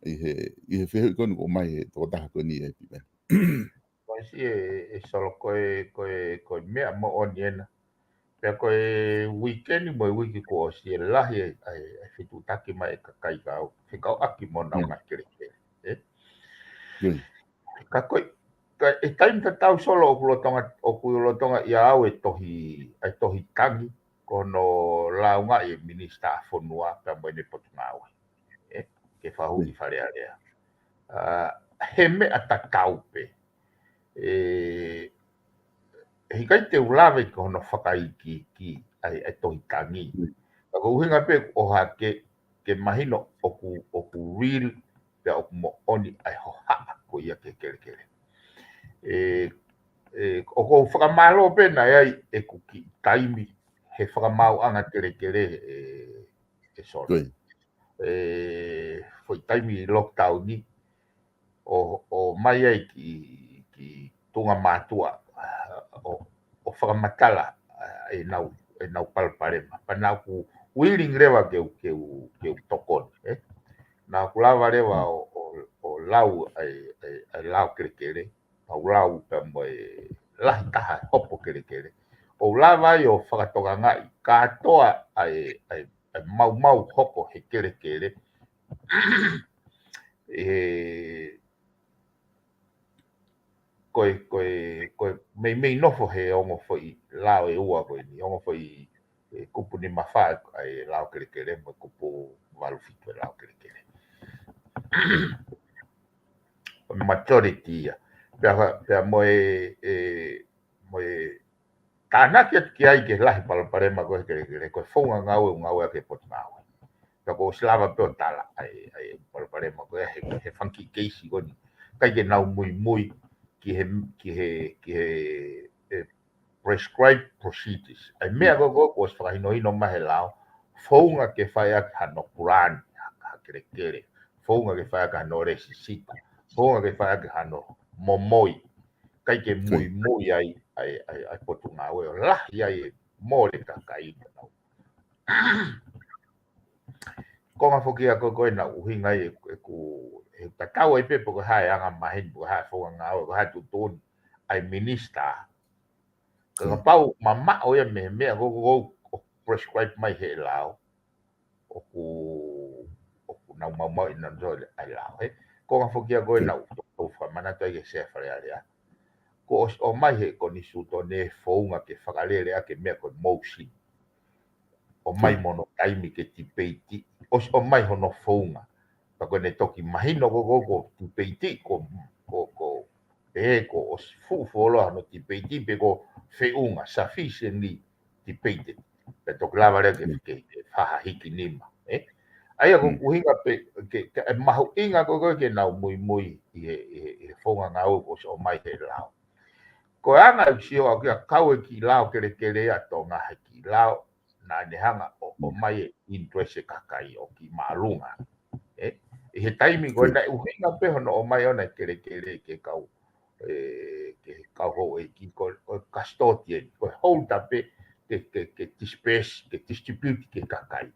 ʻI he, ʻi he fehuʻi ko eni ʻoku ʻomai he tokotaha ko eni ʻe Piveni. Ko e si e, e Solo ko e, ko e, ko e meʻa moʻoni ena. Pea ko e uike ni mo e uike kuo ʻosi ʻe lahi e, e, e fetuʻutaki mai e kakai ka ʻoku fekauʻaki mo honau ngaahi kelekele. ʻE? Ka ko e, ka e taimi tatau Solo ʻoku lolotonga, ʻoku lolotonga ʻia au e tohi, e tohi tangi, ko hono lāungaʻi e Minisitā ʻa Fonua pea mo ʻene Potungāue. ʻE? Ke fahu ʻi Fale Alea. ʻA, he meʻa tatau pē. ʻE, he ʻikai te u lave ki hono fakaikiiki ʻa e, ʻa e tohi tangi. Ka ko e ʻuhinga pē ʻoku ʻohake, ke mahino ʻoku, ʻoku real, pea ʻoku moʻoni ʻa e hohaʻa ko ia ki he kelekele. ʻE, ʻe, ʻoku ou fakamālō pē naʻe ʻi ai ʻeku kiʻi taimi he fakamaauʻanga kelekele ʻe, ʻe Solo. ʻE, foʻi taimi lockdown ni, ʻo, ʻo mai ai ki, ki tuʻunga mātuʻa, ʻo, ʻo fakamatala, ʻenau, ʻenau palopalema. Pea naʻa ku willing leva ke u, ke u, ke u tokoni, ʻe? Naʻa ku lava leva ʻo, ʻo, ʻo lau ʻa e, ʻa e, ʻa e lao kelekele, pea u lau pea mo e lahi taha hopo kelekele. ʻO u lava ai ʻo fakatokangaʻi, kātoa ʻa e, ʻa e, ʻa e maumau hoko he kelekele. ʻE, ko e, ko e, ko e meimei nofo he ongo foʻi lao ʻe ua ko eni, ongo foʻi, ʻe, kupu nima fā ʻa e lao kelekele, mo e kupu valu fitu ʻa e lao kelekele. Ko e majority ia. Pea, pea mo e, ʻe, mo e tānaki atu ki ai ki he lahi palopalema ko ē he kelekele, ko e founga ngāue ʻoku ngāueʻaki ʻe he Potungāue. Ka ko e ʻosi lava pē ʻo tala ai, ai, palopalema ko ia he, he fanga kiʻi keisi ko eni. ʻIkai ke nau muimui ki he, ki he, ki he, e, prescribed procedures. ʻA e meʻa ko ē ko ē kuo ʻosi fakahinohino mai he lao, founga ke fai ʻaki hano pulani, ha, ha kelekele. Founga ke fai ʻaki hano lēsisita. Founga ke fai ʻaki hano momoi. ʻIkai ke muimui ai, ai, ai, ai Potungāue ʻo lahi ai e mole kakai. Konga foki ia ko ē ko ē naʻe ʻuhinga ai e, e ku, e tatau ai pē pe ko e hā e anga maheni, pe ko e hā e founga ngāue, pe ko e hā e tuʻutuʻuni ʻa e minisitā. Ka kapau mamaʻo ia mei he meʻa ko ē ko ē ʻoku prescribe mai he lao, ʻoku, ʻoku nau maumauʻi ʻe nautolu ʻa e lao, he. Konga foki ia ko ē naʻa ku, ku fakamanatu ai ki he Sea Fale Alea. Kuo ʻosi ʻomai he konisitūtone e founga ke fakalele ʻaki e meʻa ko e motion. ʻOmai mo hono taimi ke tipeiti, ʻosi ʻomai hono founga. Pea ko ʻene toki mahino ko ē ko ē ko e tipeiti, ko, ko, ko, pehē kuo ʻosi fuʻu fuoloa hono tipeiti, pe ko e feʻunga, sufficiently debated. Pea toki lava leva ke, ke, ke fakahiki nima, ē? ʻA ia ko e ʻuhinga pē, ke, ke, e mahuʻinga ko ē ko ē ke nau muimui ʻi he, ʻi he, ʻi he founga ngāue kuo ʻosi ʻomai he lao. Ko e anga ʻeku sio ʻaʻaku ia, kau e kiʻi lao kelekele ʻa Tonga he kiʻi lao naʻa ne hanga ʻo, ʻomai e interest e kakai ʻo kiʻi māʻolunga. Ē? ʻI he taimi ko ē naʻe ʻuhinga pē hono ʻomai ʻona e kelekele ki he kau, ē, ki he kau houʻeiki ko, ko e custodian, ko e holder pē ke, ke, ke disperse, ke distribute ki he kakai.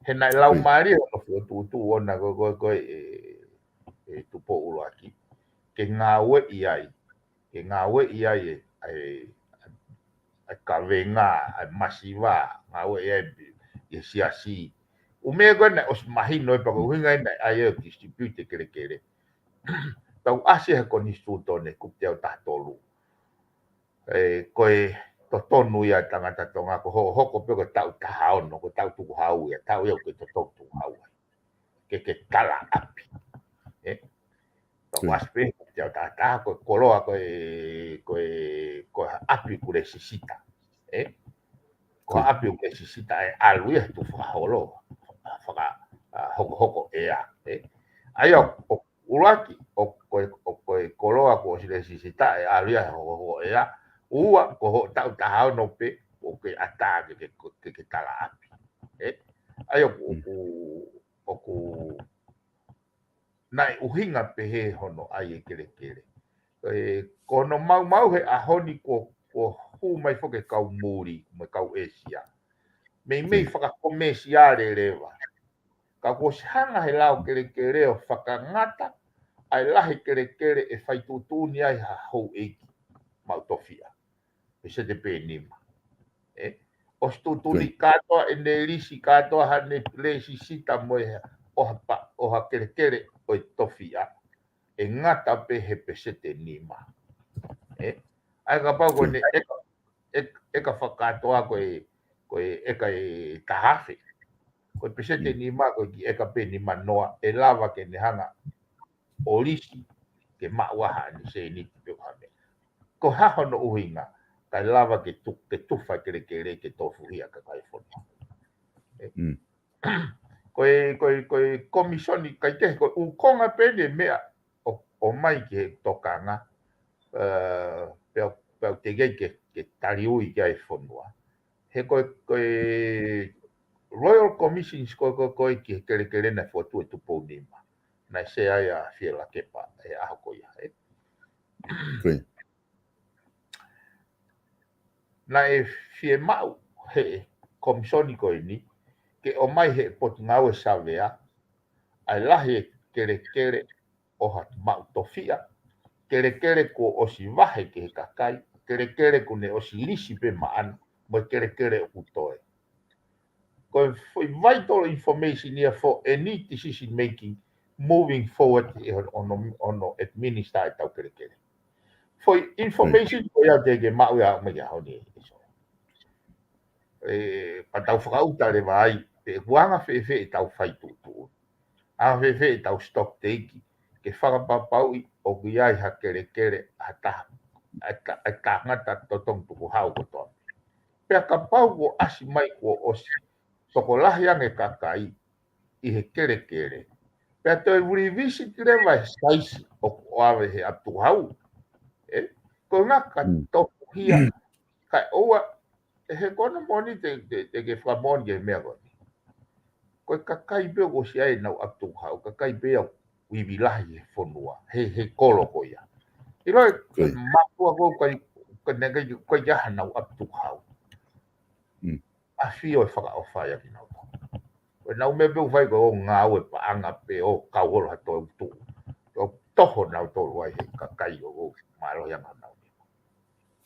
He naʻe laumālie hono fokotuʻutuʻu ʻona ko ē, ko ē, ko ē, ē, ē, Tupou ʻUluaki. Ke ngāueʻi ai, ke ngāueʻi ai e, e, e kavenga, e masiva, ngāueʻi ai e siasi. ʻUme ko ē naʻe ʻosi mahino ē pea ko e ʻuhinga ia naʻe ʻai ʻo distribute e kelekele. Tau ʻasi he konisitūtone kupu teau taha tolu. Ē, ko e totonu ia ʻa e tangata Tonga, ko hoʻo hoko pē ko e taʻu taha ono, ko e taʻu tukuhau ia, taʻu ia ko e totonu tukuhau ai. Ke, ke tala ʻapi. Ē? Tau ʻasi pē, teau taha taha, ko e koloa, ko e, ko e, ko e ʻapi ʻoku lēsisita. Ē? Ko e ʻapi ʻoku lēsisita ʻe ʻalu ia he tuʻu fakaholo. Faka, ʻa, hokohoko ʻea. Ē? ʻA ia ʻo, ʻo ʻUluaki, ʻo ko e, ʻo ko e koloa kuo ʻosi lēsisita ʻe ʻalu ia he hokohoko ʻea. Ua, ko hoʻo taʻu taha ono pē, ʻoku ke ʻatā ke, ke, ke, ke tala ʻapi. Ē? ʻA ia ʻoku, ʻoku, ʻoku naʻe ʻuhinga pehē hono ʻai e kelekele. Ē, ko hono maumau he ʻaho ni kuo, kuo hū mai foki e kau muli, mo e kau ʻĒsia. Meimei fakakomēsiale leva. Ka kuo ʻosi hanga he lao kelekele ʻo fakangata ʻa e lahi kelekele ʻe fai tuʻutuʻuni ai ha houʻeiki maʻu tofiʻa. Peseti pē nima. Ē? ʻOsi tuʻutuʻuni kātoa ʻene lisi, kātoa haʻane lēsisita mo e ʻo ha pa, ʻo ha kelekele ʻo e tofiʻa. ʻE ngata pē he peseti nima. Ē? ʻA ia kapau ko ʻene ʻeka, ʻeka, ʻeka fakakātoa ko e, ko e ʻeka ʻe taha afe. Ko e peseti nima ko e kiʻi ʻeka pē nima noa, ʻe lava ke ne hanga ʻo lisi ke maʻu ai haʻane sēniti pe ko ha meʻa. Ko e hā hono ʻuhinga, kae lava ke tu, ke tufa e kelekele ke tofuhia kakai e fonua. Ē? Ko e, ko e, ko e komisoni, kae kehe, ko e ʻū konga pē eni e meʻa ʻo, ʻomai ki he tokanga, ē, pea, pea te kei ke, ke taliui ki ai e fonua. He ko e, ko e Royal Commissions ko, ko, ko e ki he kelekele naʻe fokotuʻu ʻe Tupou Nima. Naʻe sea ai ʻa Fielakepa he ʻaho ko ia, ē. Naʻe fiemaʻu he komisoni ko eni, ke ʻomai he Potungāue Savea, ʻa e lahi e kelekele ʻo ha maʻu tofiʻa, kelekele kuo ʻosi vahe ki he kakai, kelekele kuo ne ʻosi lisi pē maʻana, mo e kelekele ʻoku toe. Ko e foʻi vital information ia for any decision making moving forward ʻi hono, hono, hono administer ʻetau kelekele. Foʻi information ko ia te ke maʻu ia mai ki he ʻaho ni. Ē, pea tau fakaʻuta leva ai, pe ʻoku anga fēfē ʻetau fai tuʻutuʻuni. Anga fēfē ʻetau stock take, ke fakapapauʻi ʻoku ʻi ai ha kelekele, ha taha, ha ta, ha tangata totongi tukuhau kotoa. Pea kapau kuo ʻasi mai kuo ʻosi tokolahi ange kakai, ʻi he kelekele. Pea toe revisit leva e saisi ʻoku ʻave he ʻapi tukuhau. ʻE? Ko e ngaka tokuhia. Kae ʻoua, ʻe he kona moni te, te, te ke fakamoʻoni ke mea koni. Ko e kakai pē ʻoku ʻosi ʻi ai ʻenau ʻapi tukuhau, kakai pē ʻoku ivi lahi he fonua, he, he kolo ko ia. ʻIlo e mātuʻa ko kai, kai, kai, kai aha nau ʻapi tukuhau. ʻAfio e fakaʻofa ia kinautolu. Ko ʻenau meʻa pē ʻoku fai ko e ō ngāue paʻanga pē ʻo kau holo ha toe tuʻu. ʻO toho nautolu ai he kakai ʻoku mālohi ange nau.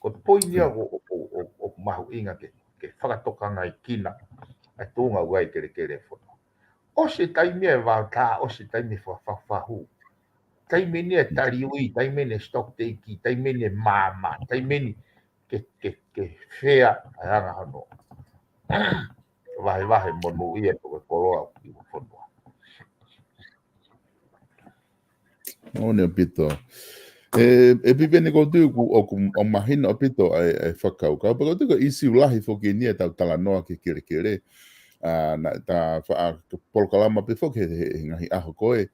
Ko e poini ia ʻoku, ʻoku, ʻoku, ʻoku mahuʻinga ke, ke fakatokangaʻi kina ʻa e tuʻunga ʻoku ʻi ai e kelekele fonua. ʻOsi e taimi e vaotā, ʻosi e taimi e fafafahu. Taimi ni e taliui, taimi ni e stock take, taimi ni e māmā, taimi ni ke, ke, ke fea ʻa e anga hono vahevahe monūʻia pe ko e koloa ʻi he fonua. Moʻoni ʻaupito. ʻE, ʻe Piveni, ʻoku ou tui ʻoku, ʻoku, ʻoku mahino ʻaupito ʻa e, ʻa e fakakaukau. Pea ʻoku ou tui ko e ʻīsiu lahi foki eni ʻetau talanoa ki he kelekele. ʻA, naʻa ta faʻa polokalama pē foki he, he, he ngaahi ʻaho ko ē,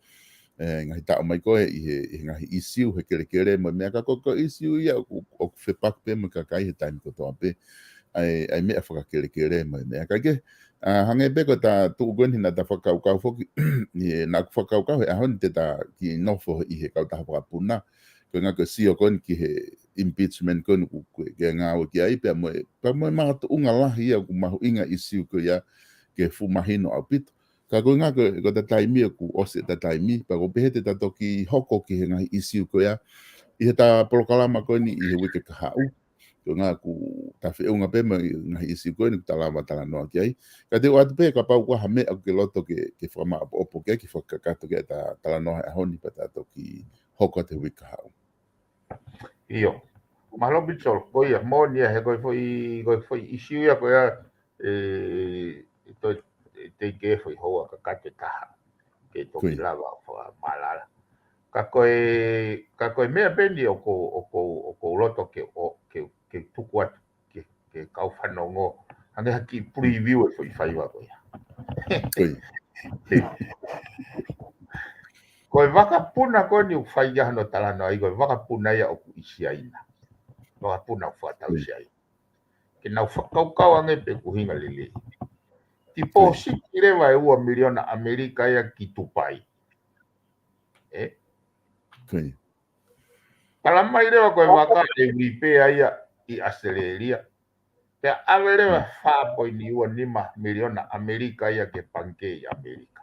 ʻe, ngaahi taʻu mai ko ē ʻi he, ʻi he ngaahi ʻīsiu he kelekele mo e meʻa, ka ko e, ko e ʻīsiu ia ʻoku, ʻoku fepaki pē mo e kakai he taimi kotoa pē. ʻA e, ʻa e meʻa fakakelekele mo e meʻa. Ka ke, ʻa, hangē pē ko ʻeta tuʻu ko eni naʻa ta fakakaukau foki, ʻi he, naʻa ku fakakaukau he ʻaho ni te ta kiʻi nofo ʻi he kautaha vakapuna. Ko e ʻuhinga ko e sio ko eni ki he impeachment ko eni ʻoku, ʻoku ke ngāue ki ai pea mo e, pea mo e makatuʻunga lahi ia ʻoku mahuʻinga ʻīsiu ko ia ke fuʻu mahino ʻaupito. Ka ko e ʻuhinga ko, ko ʻeta taimi ʻoku ʻosi ʻeta taimi, pea ʻoku ou pehē te ta toki hoko ki he ngaahi ʻīsiu ko ia ʻi heʻeta polokalama ko eni ʻi he uike kahaʻu. Ko e ʻuhinga ʻoku ta feʻunga pē mo e ngaahi ʻīsiu ko eni ʻoku ta lava talanoa ki ai. Ka te u ʻoatu pē kapau ʻoku ʻi ai ha meʻa ʻoku ke loto ke, ke fakamaʻopoʻopo ki ai, ke fakakakato ki ai ʻeta talanoa he ʻaho ni pea ta toki hoko atu he uike kahaʻu. ʻIo. Mālō Pito, ko ia, moʻoni ia he ko e foʻi, ko e foʻi ʻīsiu ia ko ia, ʻe, ʻe toe, ʻe teʻeki ke foʻi houa kakato ʻe taha. Ke toki lava ʻo fakamalala. Ka ko e, ka ko e meʻa pē eni ʻoku, ʻoku, ʻoku ou loto ke, ʻo, ke, ke tuku atu, ke, ke kau fanongo. Hangē ha kiʻi preview e foʻi faiva ko ia. Ko e vakapuna ko eni ʻoku fai ia hono talanoa ai, ko e vakapuna ia ʻoku ʻi Siaina. Vakapuna ʻoku fakatau Siaina. Ke nau fakakaukau ange pe ʻoku ʻuhinga lelei. Tipōsiti leva e ua miliona ʻAmelika ia ki Tupai. ʻE? Talamai leva ko e vaka ʻe ui pē ia ʻi ʻAositelēlia. Pea ʻave leva fā poini ua nima miliona ʻAmelika ia ki he pangikē ʻi ʻAmelika.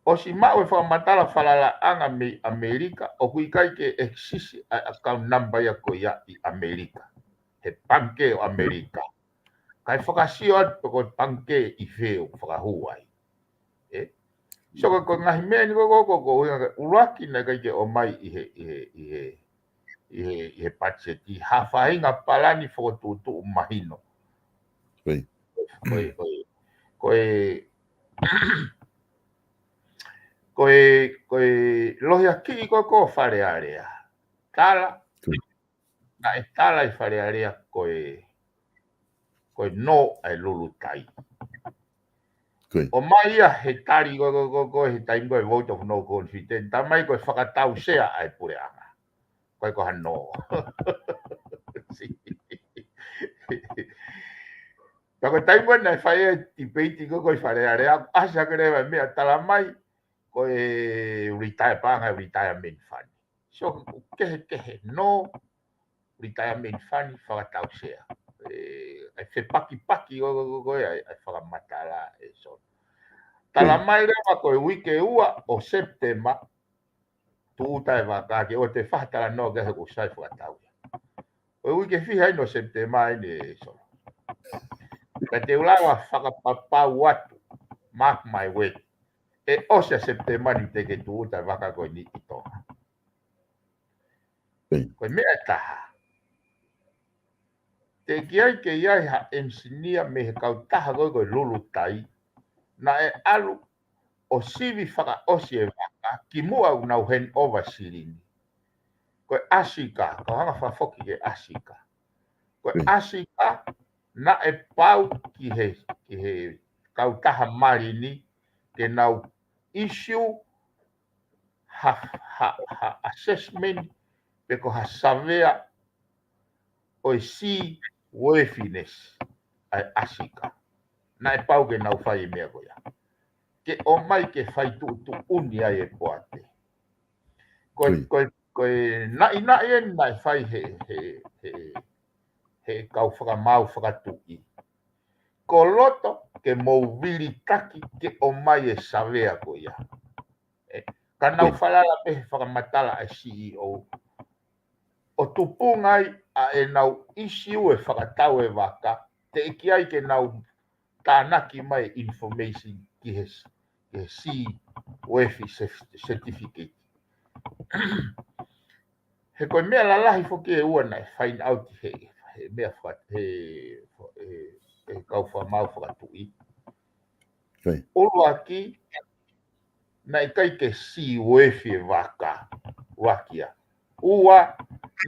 ʻOsi maʻu e fakamatala falalaʻanga mei ʻAmelika, ʻoku ʻikai ke exist ʻa e account number ia ko ia ʻi ʻAmelika. He pangikē ʻo ʻAmelika. Kae fakasio atu pe ko e pangikē ʻi fē ʻoku fakahū ai. ʻE? So ko e, ko e ngaahi meʻa ni ko, ko, ko, ko, ʻuluaki naʻe ʻikai ke ʻomai ʻi he, ʻi he, ʻi he, ʻi he, ʻi he patiseti, ha faʻahinga palani fokotuʻutuʻu mahino. Ko e, ko e, ko e, ko e, ko e lohiakiʻi ko, ko Fale Alea. Tala, naʻe tala ʻi Fale Alea ko e, ko e nō ʻa e Lulutai. ʻOmai ia he tali ko, ko, ko, ko, he taimi ko e vote of no confidence. Talamai ko e fakatau sea ʻa e puleʻanga. Ko e ko ha nō. Ka ko e taimi ko ē naʻe fai e tipeiti ko, ko ʻi Fale Alea, ʻasi hake leva e meʻa talamai, ko e retire paʻanga, retirement fund. So, ʻoku kehekehe nō, retirement fund, fakatau sea. ʻE, ʻa e fepakipaki ko, ko, ko, ko, ʻa e, ʻa e fakamatala ʻe Solo. Talamai leva ko e uike ua ʻo Sepitema, tūʻuta e vaka ke ʻoua te fakatalanoa ke he ʻoku sai fakatau ia. Ko e uike fiha eni ʻo Sepitema eni ʻe Solo. Ka te u lava fakapapau atu, mark my word. ʻE ʻosi ʻa Sepitema ni teʻeki tūʻuta e vaka ko eni ʻi Tonga. Ko e meʻa ʻe taha. Teʻeki ai ke ʻi ai ha engineer mei he kautaha ko ē ko e Lulutai. Naʻe ʻalu ʻo sivi fakaʻosi e vaka, kimuʻa ʻoku nau hand over silini. Ko e ʻasi ka, kau hanga fakafoki ki he ʻasi ka. Ko e ʻasi ka, naʻe pau ki he, ki he kautaha mali ni, ke nau issue ha, ha, ha assessment pe ko ha savea ʻo e sea worthiness ʻa e ʻAsika. Naʻe pau ke nau fai e meʻa ko ia. Ke ʻomai ke fai tuʻutuʻuni ai e poate. Ko e, ko e naʻinaʻi eni naʻe fai he, he, he, he kau fakamaau fakatuʻi. Ko loto ke mou vilitaki ke ʻomai e savea ko ia. Ka nau falala pē he fakamatala ʻa e C E O ʻo tupunga ai ʻa ʻenau issue e fakatau e vaka, teʻeki ai ke nau tānaki mai e information ki he, ki he sea worthy certificate. He ko e meʻa lalahi foki ʻe ua naʻe find out he, he meʻa faka, he, he, he kau fakamaau fakatuʻi. ʻUluaki, naʻe ʻikai ke sea worthy e vaka, ʻuluaki ia. Ua,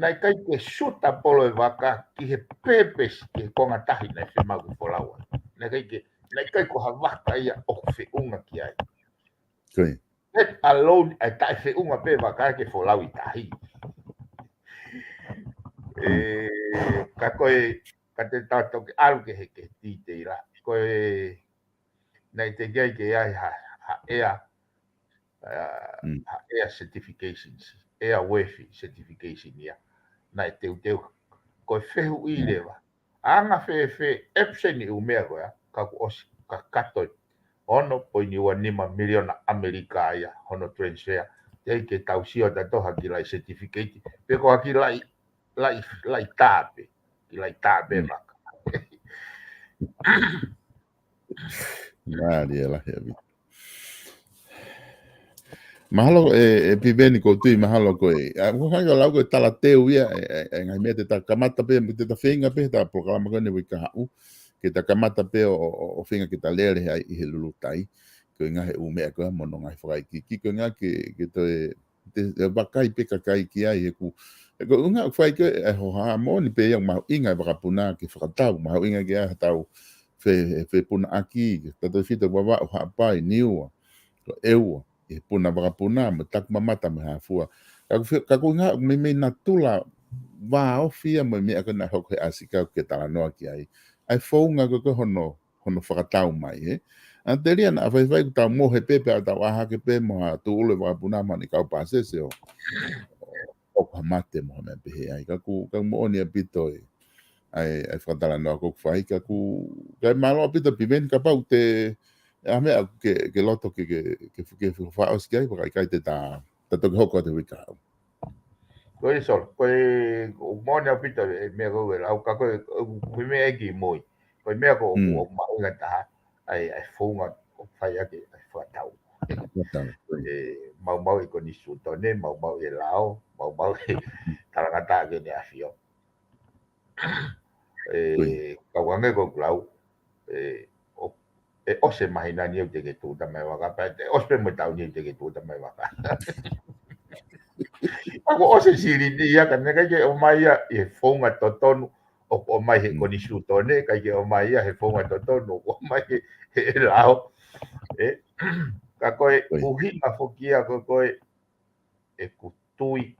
naʻe ʻikai ke suitable e vaka ki he purpose, ki he konga tahi naʻe fiemaʻu ke folau ai. Naʻe ʻikai ke, naʻe ʻikai ko ha vaka ia ʻoku feʻunga ki ai. Let alone, ʻe taʻefeʻunga pē vaka ke folau ʻi tahi. Ka ko e, ka te tau toki ʻalu ki he, ki he titeila. Ko e, naʻe teʻeki ai ke ʻi ai ha, ha air, ha air certifications, air worthy certification ia. Naʻe teuteu, ko e fehuʻi leva. Anga fēfē epseni ʻū meʻa ko ia, ka kuo ʻosi kakato e ono poini ua nima miliona ʻAmelika ia, hono transfer. Teʻeki ke tau sio tautolu ha kiʻi certificate, pe ko ha kiʻi, kiʻi, kiʻi tā pē, kiʻi tā pē maka. Mālie lahi ʻaupito. Mahalo ʻe, ʻe Piveni ʻoku ou tui mahalo ko e. ʻA, ko e hanga lau ko e talateu ia, ʻe, ʻe, ʻe ngaahi meʻa te ta kamata pē, te ta feinga pē, ta polokalama ko eni ʻi he uike kahaʻu. Ke ta kamata pē ʻo, ʻo, ʻo feinga ke ta lele ai ʻi he lulutai. Ko e ngaahi ʻū meʻa ko e mono ngaahi fakaikiiki, ko e ngaahi ke, ke toe, te, te vakai pē kakai ki ai, he ʻoku, he ko e ʻuhinga ʻoku fai ko e hohaʻa moʻoni pē ia mahuʻinga e vakapuna ke fakatau, mahuʻinga ke ʻai ha tau fe, fepunaʻaki, ke ta toe fita vava ʻo Haʻapai, Niua, ko ʻEua, ʻi he puna vakapuna, mo taku mamata mo e hā fua. Ka ʻoku fe, ka ʻoku ʻuhinga, meimei natula vāofi ia mo e meʻa ko ē naʻe hoko he ʻAsika ke talanoa ki ai. ʻA e founga ko ē ko hono, hono fakatau mai, ē. ʻA telia naʻa faifai ʻoku tau mohe pē pea tau ʻā hake pē mo ha tūʻulu e vakapuna mo ʻene kau pāsese ʻo, ʻo, ʻo ka mate mo ha meʻa pehē ai. Ka ʻoku, ka ʻoku moʻoni ʻaupito e, ʻa e, ʻa e fakatalanoa ʻoku fai, ka ʻoku, ka ʻoku mālō ʻaupito Piveni kapau te, ʻa e meʻa ke, ke loto ke, ke, ke, ke fakaʻosi ki ai, fakaʻikai te ta, ta toki hoko atu he uike kahaʻu. Ko e solo, ko e, ʻoku moʻoni ʻaupito e meʻa ko ē lau, ka ko e, ʻoku meʻa ki mui. Ko e meʻa ko ʻoku, ʻoku mahuʻinga taha, ʻa e, ʻa e founga ʻoku fai ʻaki ʻa e fakatau. Fakatau, ko e. ʻE, maumau e konisitūtone, maumau e lao, maumau e talangataʻa ki heʻene ʻAfio. ʻE, kau ange ko ʻeku lau, ʻe, ʻo, ʻe ʻosi e māhina ni ʻoku teʻeki ke tūʻuta mai vaka, pea ʻe ʻosi pē mo e taʻu ni ʻoku teʻeki ke tūʻuta mai vaka. Ka kuo ʻosi e silini ia, ka naʻe ʻikai ke ʻomai ia ʻi he founga totonu, ʻoku ʻomai he konisitūtone, ʻikai ke ʻomai ia he founga totonu, ʻoku ʻomai he, he lao. ʻE, ka ko e ʻuhinga foki ia ko, ko e, ʻeku tui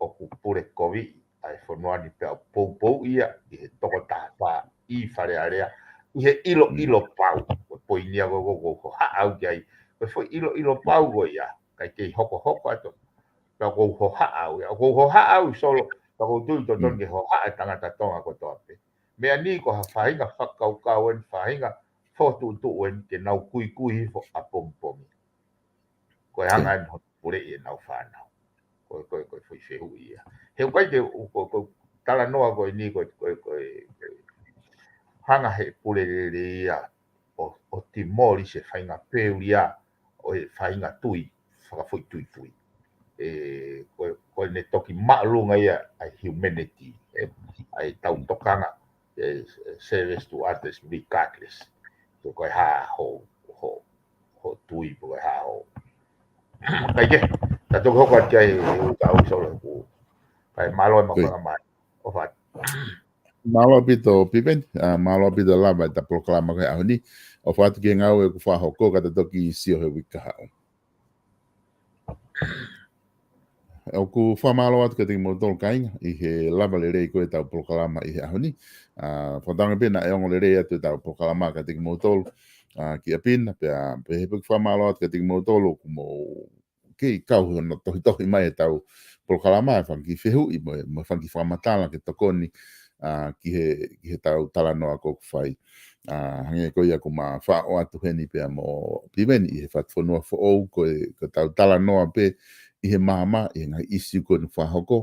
ʻoku pule koviʻi ʻa e fonua ni pea ʻoku poupou ia ʻi he toko taha fā ʻi Fale Alea, ʻi he ʻiloʻilo pau, ko e poini ia ko, ko, ko, ko hohaʻa au ki ai, ko e foʻi ʻiloʻilo pau ko ia, ʻikai kei hokohoko atu. Pea ʻoku ou hohaʻa au ia, ʻoku ou hohaʻa au solo, pea ʻoku ou tui totonu ke hohaʻa e tangata Tonga kotoa pē. Meʻa ni ko ha faʻahinga fakakaukau eni, faʻahinga fokotuʻutuʻu eni, ke nau kuikui hifo ʻapongipongi. Ko e hanga eni hono puleʻi ʻenau fānau. Ko e, ko e, ko e foʻi fehuʻi ia. He ʻoku ʻikai ke, ko, ko, talanoa ko eni, ko e, ko e, ko e, ko e hanga he pule lelei ia ʻo, ʻo demolish e faʻahinga peulia ʻo e faʻahinga tui, fakafoʻituitui. ʻE, ko, ko ʻene toki māʻolunga ia ʻa e humanity, ʻe, ʻa e tau tokanga, ʻe, service to others regardless. Ko e hā ho, ho, ho tui, ko e hā ho. Kae kehe, ta toki hoko atu ki ai, ʻe, ʻe, ka au solo ku. Kae mālō e mahuʻinga mai. ʻOfa atu. Mālō ʻaupito Piveni, ʻa, mālō ʻaupito lava ʻeta polokalama ko e ʻaho ni. ʻOfa atu ki he ngāue ʻoku fakahoko ka ta toki sio he uike kahaʻu. ʻOku fakamālō atu kiate kimoutolu kāinga ʻi he lava lelei ko ʻetau polokalama ʻi he ʻaho ni. ʻA, fakatauange pē naʻe ongo lelei atu ʻetau polokalama kiate kimoutolu, ʻa, ki ʻapi na, pea, pea pehē pē ʻeku fakamālō atu kiate kimoutolu ʻoku mou kei kau hono tohitohi mai ʻetau polokalama, ʻa e fanga kiʻi fehuʻi mo, mo e fanga kiʻi fakamatala ke tokoni, ʻa, ki he, ki heʻetau talanoa ko ʻoku fai. ʻA, hangē ko ia ʻoku ma faʻo atu heni pea mo Piveni ʻi he Fatufonua Foʻou, ko e, ko ʻetau talanoa pē ʻi he maama, ʻi he ngaahi ʻīsiu ko eni ʻoku fakahoko,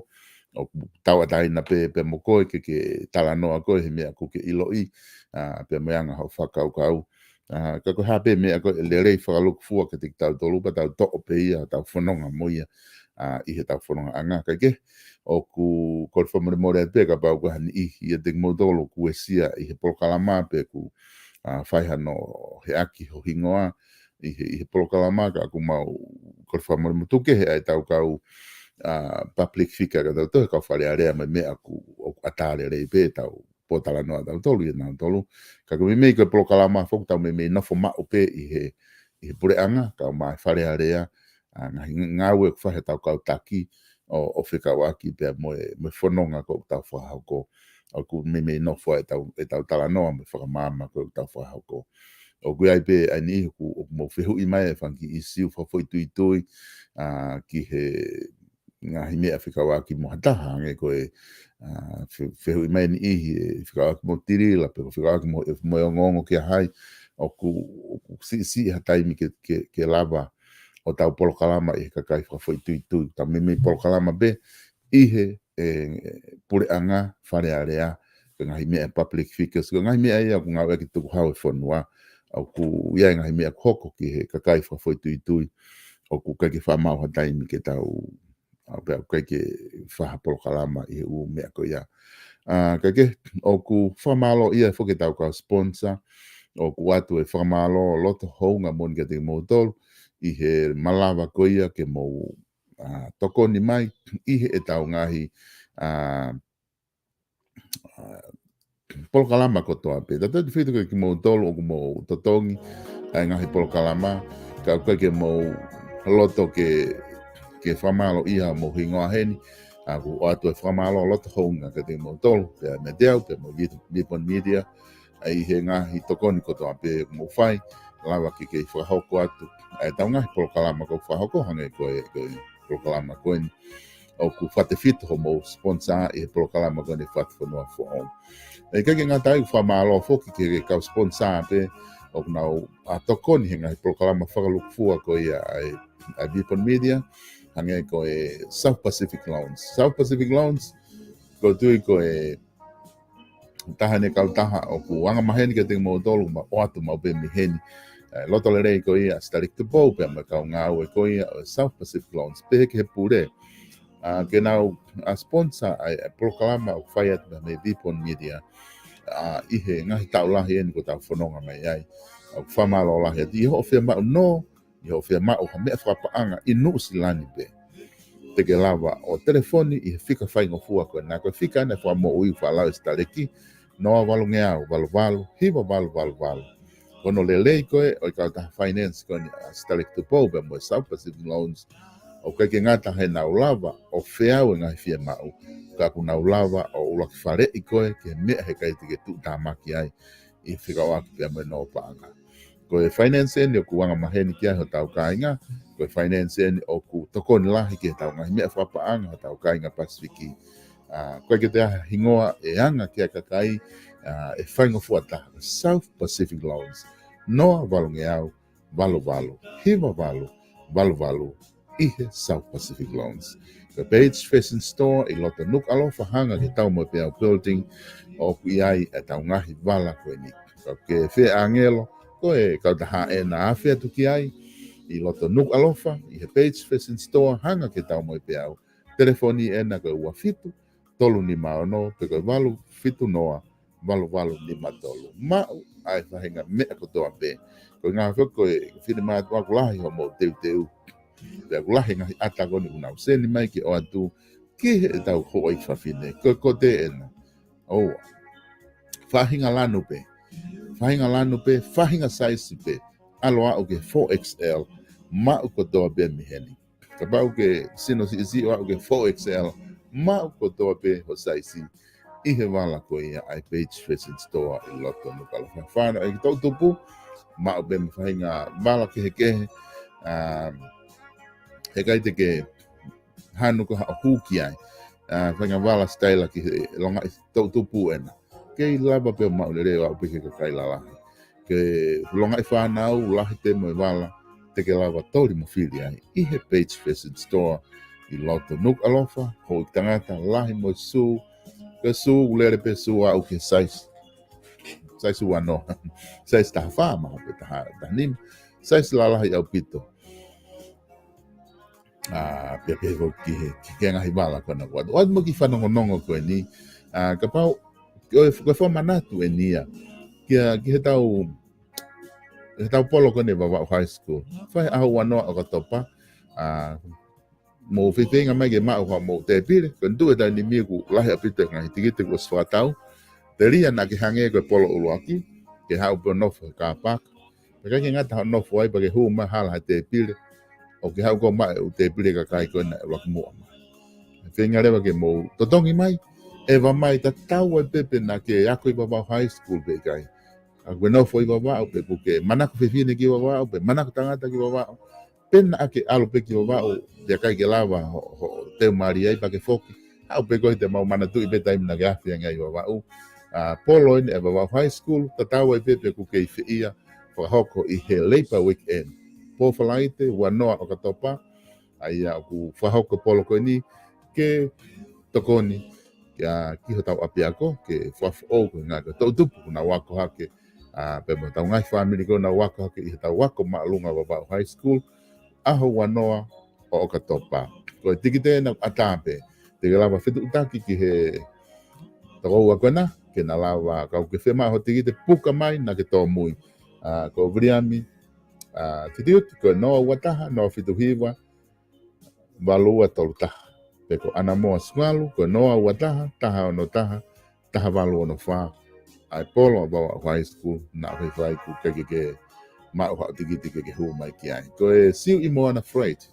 ʻoku tauʻatāina pē, pea mo koe ke, ke talanoa koe he meʻa ʻoku ke ʻiloʻi, ʻa, pea mo e anga hoʻo fakakaukau. ʻA, ka ko e hā pē meʻa ko ē ʻe lelei fakalūkufua kiate kitautolu pea tau toʻo pē ia, tau fononga mo ia, ʻa, ʻi heʻetau fonongaʻanga. Kae kehe, ʻoku kole fakamolemole atu pē kapau ko ha niʻihi ʻiate kimoutolu ʻoku uesia ʻi he polokalama pe ʻoku, ʻa, fai hano heʻaki ho hingoa ʻi he, ʻi he polokalama, ka ʻoku mau kole fakamolemole tuku kehe ʻa ʻetau kau, ʻa, public figure ka tau toe kau Fale Alea mo e meʻa ʻoku, ʻoku ʻatā lelei pē ʻetau pōtalanoa ʻatautolu ʻia nautolu. Ka ko e meimei ko e polokalama foki ʻoku tau meimei nofo maʻu pē ʻi he, ʻi he puleʻanga, kau mai Fale Alea, ʻa, ngaahi ngāue ʻoku fai heʻetau kau taki ʻo, ʻo fekauʻaki pea mo e, mo e fononga ko ʻoku tau fakahoko. ʻOku meimei nofo ʻetau, ʻetau talanoa mo e fakamaama ko ʻoku tau fakahoko. ʻOku ʻi ai pē ʻa e niʻihi ʻoku, ʻoku mou fehuʻi mai e fanga kiʻi ʻīsiu fakafoʻituitui, ʻa, ki he ngaahi meʻa fekauʻaki mo ha taha, hangē ko e, ʻa, fe-, fehuʻi mai e niʻihi ʻe fekauʻaki mo Tilila, pe ko e fekauʻaki mo, mo e ongoongo kia hai, ʻoku, ʻoku siʻisiʻi ha taimi ke, ke, ke lava ʻo tau polokalama ʻi he kakai fakafoʻituitui, tau meimei polokalama pē ʻi he, ʻe, puleʻanga, Fale Alea, ko e ngaahi meʻa public figures, ko e ngaahi meʻa ia ʻoku ngāueʻaki tukuhau e fonua, ʻoku ʻi ai e ngaahi meʻa ʻoku hoko ki he kakai fakafoʻituitui, ʻoku ʻikai ke faʻa maʻu ha taimi ke tau, ʻa, pea ʻoku ʻikai ke fai ha polokalama ʻi he ʻū meʻa ko ia. ʻA, kae kehe, ʻoku fakamālō ia foki ʻetau kau sponsor, ʻoku ʻoatu e fakamālō loto houngaʻia moʻoni kiate kimoutolu, ʻi he malava ko ia ke mou, ʻa, tokoni mai ʻi heʻetau ngaahi, ʻa, ʻa, polokalama kotoa pē. Tautefito kiate kimoutolu ʻoku mou totongi ʻa e ngaahi polokalama, ka ʻoku ʻikai ke mou loto ke, ke fakamālōʻia homou hingoa heni, ʻa, ʻoku ʻoatu e fakamālō loto houngaʻia kiate kimoutolu, pea meiate au, pea mo Vipon Media, ʻa, ʻi he ngaahi tokoni kotoa pē ʻoku mou fai, lava ke kei fakahoko atu ʻa ʻetau ngaahi polokalama ʻoku fakahoko, hangē ko e, ko e polokalama ko eni ʻoku fakatefito hoʻomou sponsor ʻi he polokalama ko eni Fatufonua Foʻou. ʻE ʻikai ke ngata ai, ʻoku fakamālō foki ki he kau sponsor pē ʻoku nau, ʻa, tokoni he ngaahi polokalama fakalūkufua ko ia ʻa e, ʻa e Vipon Media, hangē ko e South Pacific Loans. South Pacific Loans, ʻoku ou tui ko e taha eni e kautaha ʻoku angamaheni kiate kimoutolu, ma ʻoatu maʻu pē mei heni. ʻE, loto lelei ko ia ʻa Sitaleki Tupou, pea mo e kau ngāue ko ia ʻo e South Pacific Loans, pehē ki he pule, ʻa, ke nau, ʻa, sponsor ʻa e, ʻa e polokalama ʻoku fai atu mei he Vipon Media, ʻa, ʻi he ngaahi taʻu lahi eni kuo tau fononga mai ai. ʻOku fakamālō lahi atu ʻi hoʻo fiemaʻu nō, ʻi hoʻo fiemaʻu ha meʻa fakapaʻanga ʻi Nuʻusila ni pē. Te ke lava ʻo telefoni ʻi he fika faingofua ko ena, ko e fika ena ʻoku fakamoʻui, fakalau ʻe Sitaleki, noa valungeau valu valu hiva valu valu valu. Ko hono lelei ko ē ʻo e kautaha finance ko eni ʻa Sitaleki Tupou pea mo e South Pacific Loans, ʻoku ʻikai ke ngata heʻenau lava ʻo feau e ngaahi fiemaʻu, ka ʻoku nau lava ʻo ʻuluaki faleʻi koe ki he meʻa he ʻikai te ke tuʻutāmaki ai ʻi he fekauʻaki pea mo e nō paʻanga. Ko e finance eni ʻoku angamaheni ki ai hotau kāinga, ko e finance eni ʻoku tokoni lahi ki heʻetau ngaahi meʻa fakapaʻanga hotau kāinga Pasifiki. ʻA, ʻoku ʻikai ke toe ʻi ai ha hingoa ʻe anga ki ai e kakai, ʻa, ʻe faingofua taha, South Pacific Loans, noa valungeau valu valu hiva valu valu valu ʻi he South Pacific Loans. Ko e Page Fashion Store ʻi loto Nukuʻalofa, hanga ki he Taumoepeau Building, ʻoku ʻi ai ʻetau ngaahi vala ko eni. Ka ke fie ʻāngelo, ko e kautaha ena ʻe afe atu ki ai, ʻi loto Nukuʻalofa, ʻi he Page Fashion Store, hanga ki he Taumoepeau. Telefoni ena ko e ua fitu tolu nima ono, pe ko e valu fitu noa valu valu nima tolu. Maʻu ʻa e faʻahinga meʻa kotoa pē. Ko e ngaahi foki ko e finemātuʻa ʻoku lahi hoʻomou teuteu. Pea ʻoku lahi e ngaahi ʻata ko eni ʻoku nau seni mai ke ʻoatu ki heʻetau houʻeiki fafine. Ko e kote ena. ʻOua. Faʻahinga lanu pē. Faʻahinga lanu pē, faʻahinga size pē. ʻAlu ʻo aʻu ki he four X L, maʻu kotoa pē mei heni. Kapau ke sino siʻisiʻi ʻo aʻu ki he four X L, maʻu kotoa pē hoʻo size ʻi he vala ko ia ʻa e Page Fashion Store ʻi loto Nukuʻalofa. Fānau ʻeiki toʻutupu, maʻu pē mo e faʻahinga vala kehekehe, um, heʻikai te ke hanu ko haʻo hū ki ai. Uh, faʻahinga vala sitaila ki he longaʻi toʻutupu ena. Kei lava pē ʻo maʻu lelei ʻo aʻu pē ki he kakai lalahi. Ke longaʻi fānau, lahi pē mo e vala te ke lava toli mo fili ai. ʻI he Page Fashion Store ʻi loto Nukuʻalofa, houʻeiki tangata, lahi mo e sū, ke sū, ʻoku lele pē sū ʻo aʻu ki he size. Size ua noa. Size taha fā, mahalo pē taha, taha nima. Size lalahi ʻaupito. Ah, pea pehē foki ki he, ki he ngaahi vala ko ena kuo ʻoatu. ʻOatu mo e kiʻi fanongonongo ko eni. Ah, kapau, ko e, ko e fakamanatu eni ia. Kia, ki heʻetau, heʻetau polo ko eni ʻa Vavaʻu High School. Fai ʻaho ua noa ʻOkatopa. Ah, mou fefeinga mai ke maʻu haʻamou tēpile. Ko e tuʻu he taimi ni ʻoku lahi ʻaupito e ngaahi tikite kuo ʻosi fakatau. Telia naʻa ke hangē ko e polo ʻuluaki. Ke haʻu pē ʻo nofo he car park. Pea ʻikai ke ngata hoʻo nofo ai pea ke hū mai hala ha tēpile. ʻO ke haʻu koe ʻo maʻu e ʻū tēpile kakai ko ena ʻe ʻuluaki muʻa mai. Feinga leva ke mou totongi mai. ʻEva mai tatau ai pē pe naʻa ke ako ʻi Vavaʻu High School pe ʻikai. Ka ʻoku ke nofo ʻi Vavaʻu pe ʻoku ke manako fefine ki Vavaʻu pe manako tangata ki Vavaʻu. Pe naʻa ke ʻalu pē ki Vavaʻu, pea ʻikai ke lava hoʻo, hoʻo teu mali ai pea ke foki. Haʻu pē koe te mau manatuʻi pē taimi naʻa ke afe ange ai ʻi Vavaʻu. Ah, polo eni ʻa Vavaʻu High School, tatau ai pē pe ʻoku ke ʻi fē ia, fakahoko ʻi he Labour Weekend. Pō Falaite, ua noa ʻOkatopa, ʻa ia ʻoku fakahoko polo ko eni, ke tokoni, kia, ki hotau ʻapiako, ke fakafoʻou ko e ngaahi toʻutupu, ʻoku nau ako hake, ah, pea mo hotau ngaahi fāmili ko ē ʻoku nau ako hake ʻi hotau ako māʻolunga Vavaʻu High School, ʻaho ua noa ʻo ʻOkatopa. Ko e tikite ena ʻoku ʻatā pē. Te ke lava fetuʻutaki ki he tokoua ko ena, ke na lava, ka ʻoku ke fiemaʻu hoʻo tikite, puka mai naʻa ke tōmui. Ah, ko Viliami, ah, Fitiuti, ko e noa ua taha, noa fitu hiva, valu ua tolu taha. Pe ko ʻAnamoa Sualu, ko e noa ua taha, taha ono taha, taha valu ono fā. ʻA e polo ʻa Vavaʻu High School, naʻa faifai ʻoku ʻikai ke ke maʻu haʻo tikite ke ke hū mai ki ai. Ko e Siuʻimoana Freight.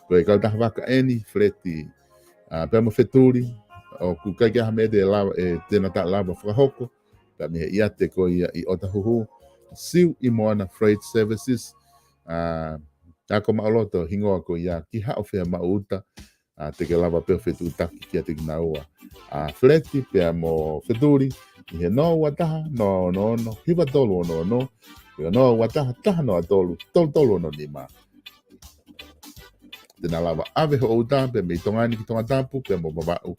Ko e kautaha vaka eni, Feleti, ah, pea mo Fetuli, ʻoku ʻikai ke ʻi ai ha meʻa te lava, ʻe, te na taʻe lava fakahoko, pea mei he ʻiate ko ia ʻi ʻOtahuhu, Siuʻimoana Freight Services, ah, ako maʻuloto hingoa ko ia ki haʻo fiemaʻu uta, ah, te ke lava pē ʻo fetuʻutaki kiate kinaua. Ah, Feleti pea mo Fetuli, ʻi he noa ua taha, noa ono ono, hiva tolu ono ono, pe ko e noa ua taha, taha noa tolu, tolu tolu ono nima. Te na lava ʻave hoʻo uta pea mei Tonga ni ki Tongatapu, pea mo Vavaʻu,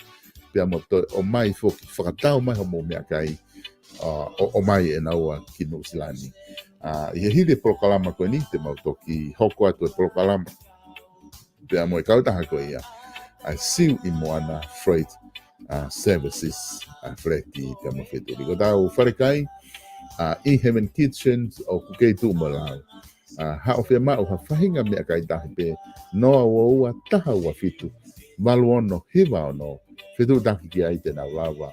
pea mo toe ʻomai foki, fakatau mai hoʻomou meʻakai, ah, ʻo, ʻomai ʻe naua ki Nuʻusila ni. Ah, ʻi he hili e polokalama ko eni, te mau toki hoko atu e polokalama pea mo e kautaha ko ia, ʻa e Siuʻimoana Freight, ah, Services, ah, Feleti pea mo Fetuli. Ko hotau falekai, ah, ʻi Heaven Kitchen, ʻoku kei tuʻu mo lau. Ah, haʻo fiemaʻu ha faʻahinga meʻakai tahi pē, noa ua ua, taha ua fitu, valu ono hiva ono, fetuʻutaki ki ai te nau lava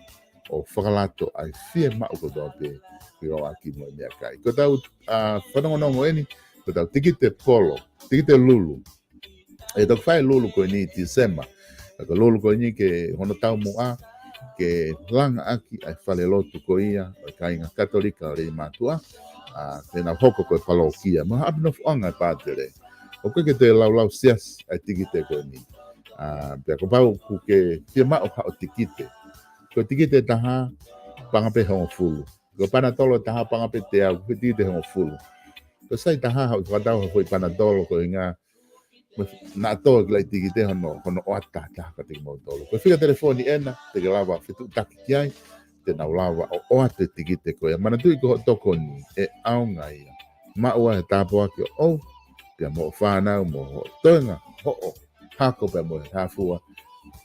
ʻo fakalato ʻa e fiemaʻu kotoa pē, ke ʻoatu mo e meʻakai. Ko hotau, ah, fanongonongo eni, ko hotau tikite polo, tikite lulu. ʻE toki fai lulu ko eni ʻi Tīsema. Ka ko e lulu ko eni ke hono taumuʻa, ke langa ʻaki ʻa e falelotu ko ia ʻo e kāinga Katolika ʻo Leimātuʻa, ah, te nau hoko ko e palōkia. Mo ha ʻapi nofoʻanga ʻe pātele. ʻOku ʻikai ke toe laulau siasi ʻa e tikite ko eni. Ah, pea kapau ʻoku ke fiemaʻu haʻo tikite. Ko e tikite ʻe taha, paʻanga pē hongofulu. Ko e panatolo ʻe taha, paʻanga pē teau, ko e tikite hongofulu. Ko e sai ʻe taha, haʻu fakatau ha foʻi panatolo ko e ʻuhinga, mo e naʻa toe ʻikai ke lahi tikite hono, hono ʻoatu ʻe taha kiate kimoutolu. Ko e fika telefoni ena, te ke lava fetuʻutaki ki ai, te nau lava ʻo ʻoatu e tikite ko ia. Manatuʻi ko hoʻo tokoni, ʻe ʻaonga ia. Maʻu ai e tāpuaki ʻoʻou, pea mo hoʻo fānau, mo hoʻo toenga, hoʻo hako pea mo e hā fua,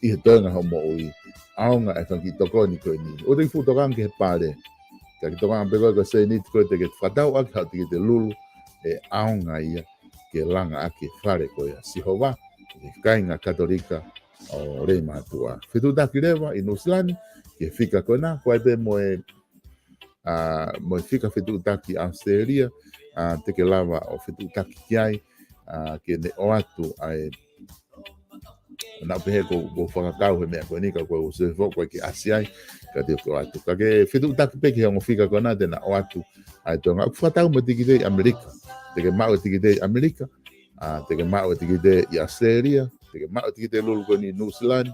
ʻi he toenga hoʻo moʻui, ʻaonga e fanga kiʻi tokoni ko eni. ʻOua te ke fuʻu tokanga ki he pale. Ka ke tokanga pē koe ko e sēniti ko ē te ke fakatau ʻaki haʻo tikite lulu, ʻe ʻaonga ia ke langa ʻaki e fale ko ia ʻa Sihova, ʻi he kāinga Katolika ʻo Leimātuʻa. Fetuʻutaki leva ʻi Nuʻusila ni, ki he fika ko ena, ko e ʻai pē mo e ʻa, mo e fika fetuʻutaki ʻAositelēlia, ʻa, te ke lava ʻo fetuʻutaki ki ai, ʻa, ke ne ʻoatu ʻa e, naʻa ku pehē ko, ko e fakakau he meʻa ko eni ka ko e ʻosi foʻi ko e ke ʻasi ai, ka te ke ʻoatu. Ka ke fetuʻutaki pē ki he ongo fika ko ena te na ʻoatu ʻa e Tonga. ʻOku fakatau mo e tikite ʻi ʻAmelika. Te ke maʻu e tikite ʻi ʻAmelika, ʻa, te ke maʻu e tikite ʻi ʻAositelēlia, te ke maʻu e tikite lulu ko eni ʻi Nuʻusila ni,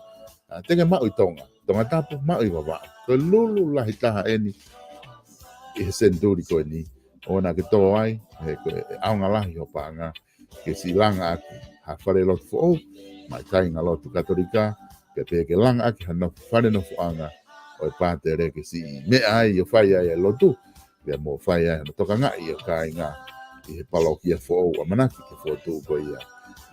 ʻa, te ke maʻu ʻi Tonga. Tongatapu, maʻu ʻi Vavaʻu. Ko e lulu lahi taha eni ʻi he senituli ko eni. ʻOua naʻa ke tō ai, he ko e ʻaonga lahi ho paʻanga ke siʻi langa ʻaki ha falelotu foʻou, maʻa e kāingalotu Katolika, pea pehē ke langa ʻaki ha nofo, fale nofoʻanga ʻo e pātele ke siʻi meʻa ai ʻo fai ai e lotu, pea mo fai ai hono tokangaʻi ʻo e kāinga ʻi he palokia foʻou ʻamanaki ke fokotuʻu ko ia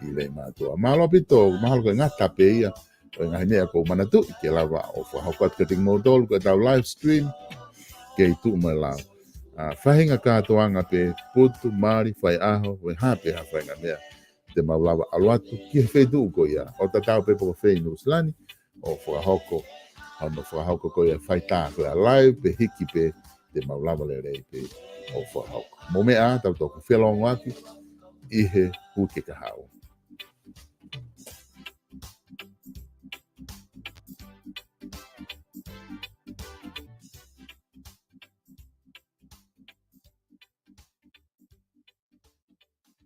ʻi Leimātuʻa. Mālō ʻaupito, mahalo ko e ngata pē ia ʻo e ngaahi meʻa ʻoku ou manatuʻi ke lava ʻo fakahoko atu kiate kimoutolu ko ʻetau live stream kei tuʻu mo e lao. ʻA, faʻahinga kātoanga pē, putu, mali, faiʻaho, ʻo e hā pē ha faʻahinga meʻa te mau lava ʻalu atu ki he feituʻu ko ia. ʻO tatau pē pe ko fē ʻi Nuʻusila ni, ʻo fakahoko, ʻa hono fakahoko ko ia faitā ko ia live pe hiki pē, te mau lava lelei pē ʻo fakahoko. Mou meʻa ā, tau toki felōngoaki ʻi he uike kahaʻu.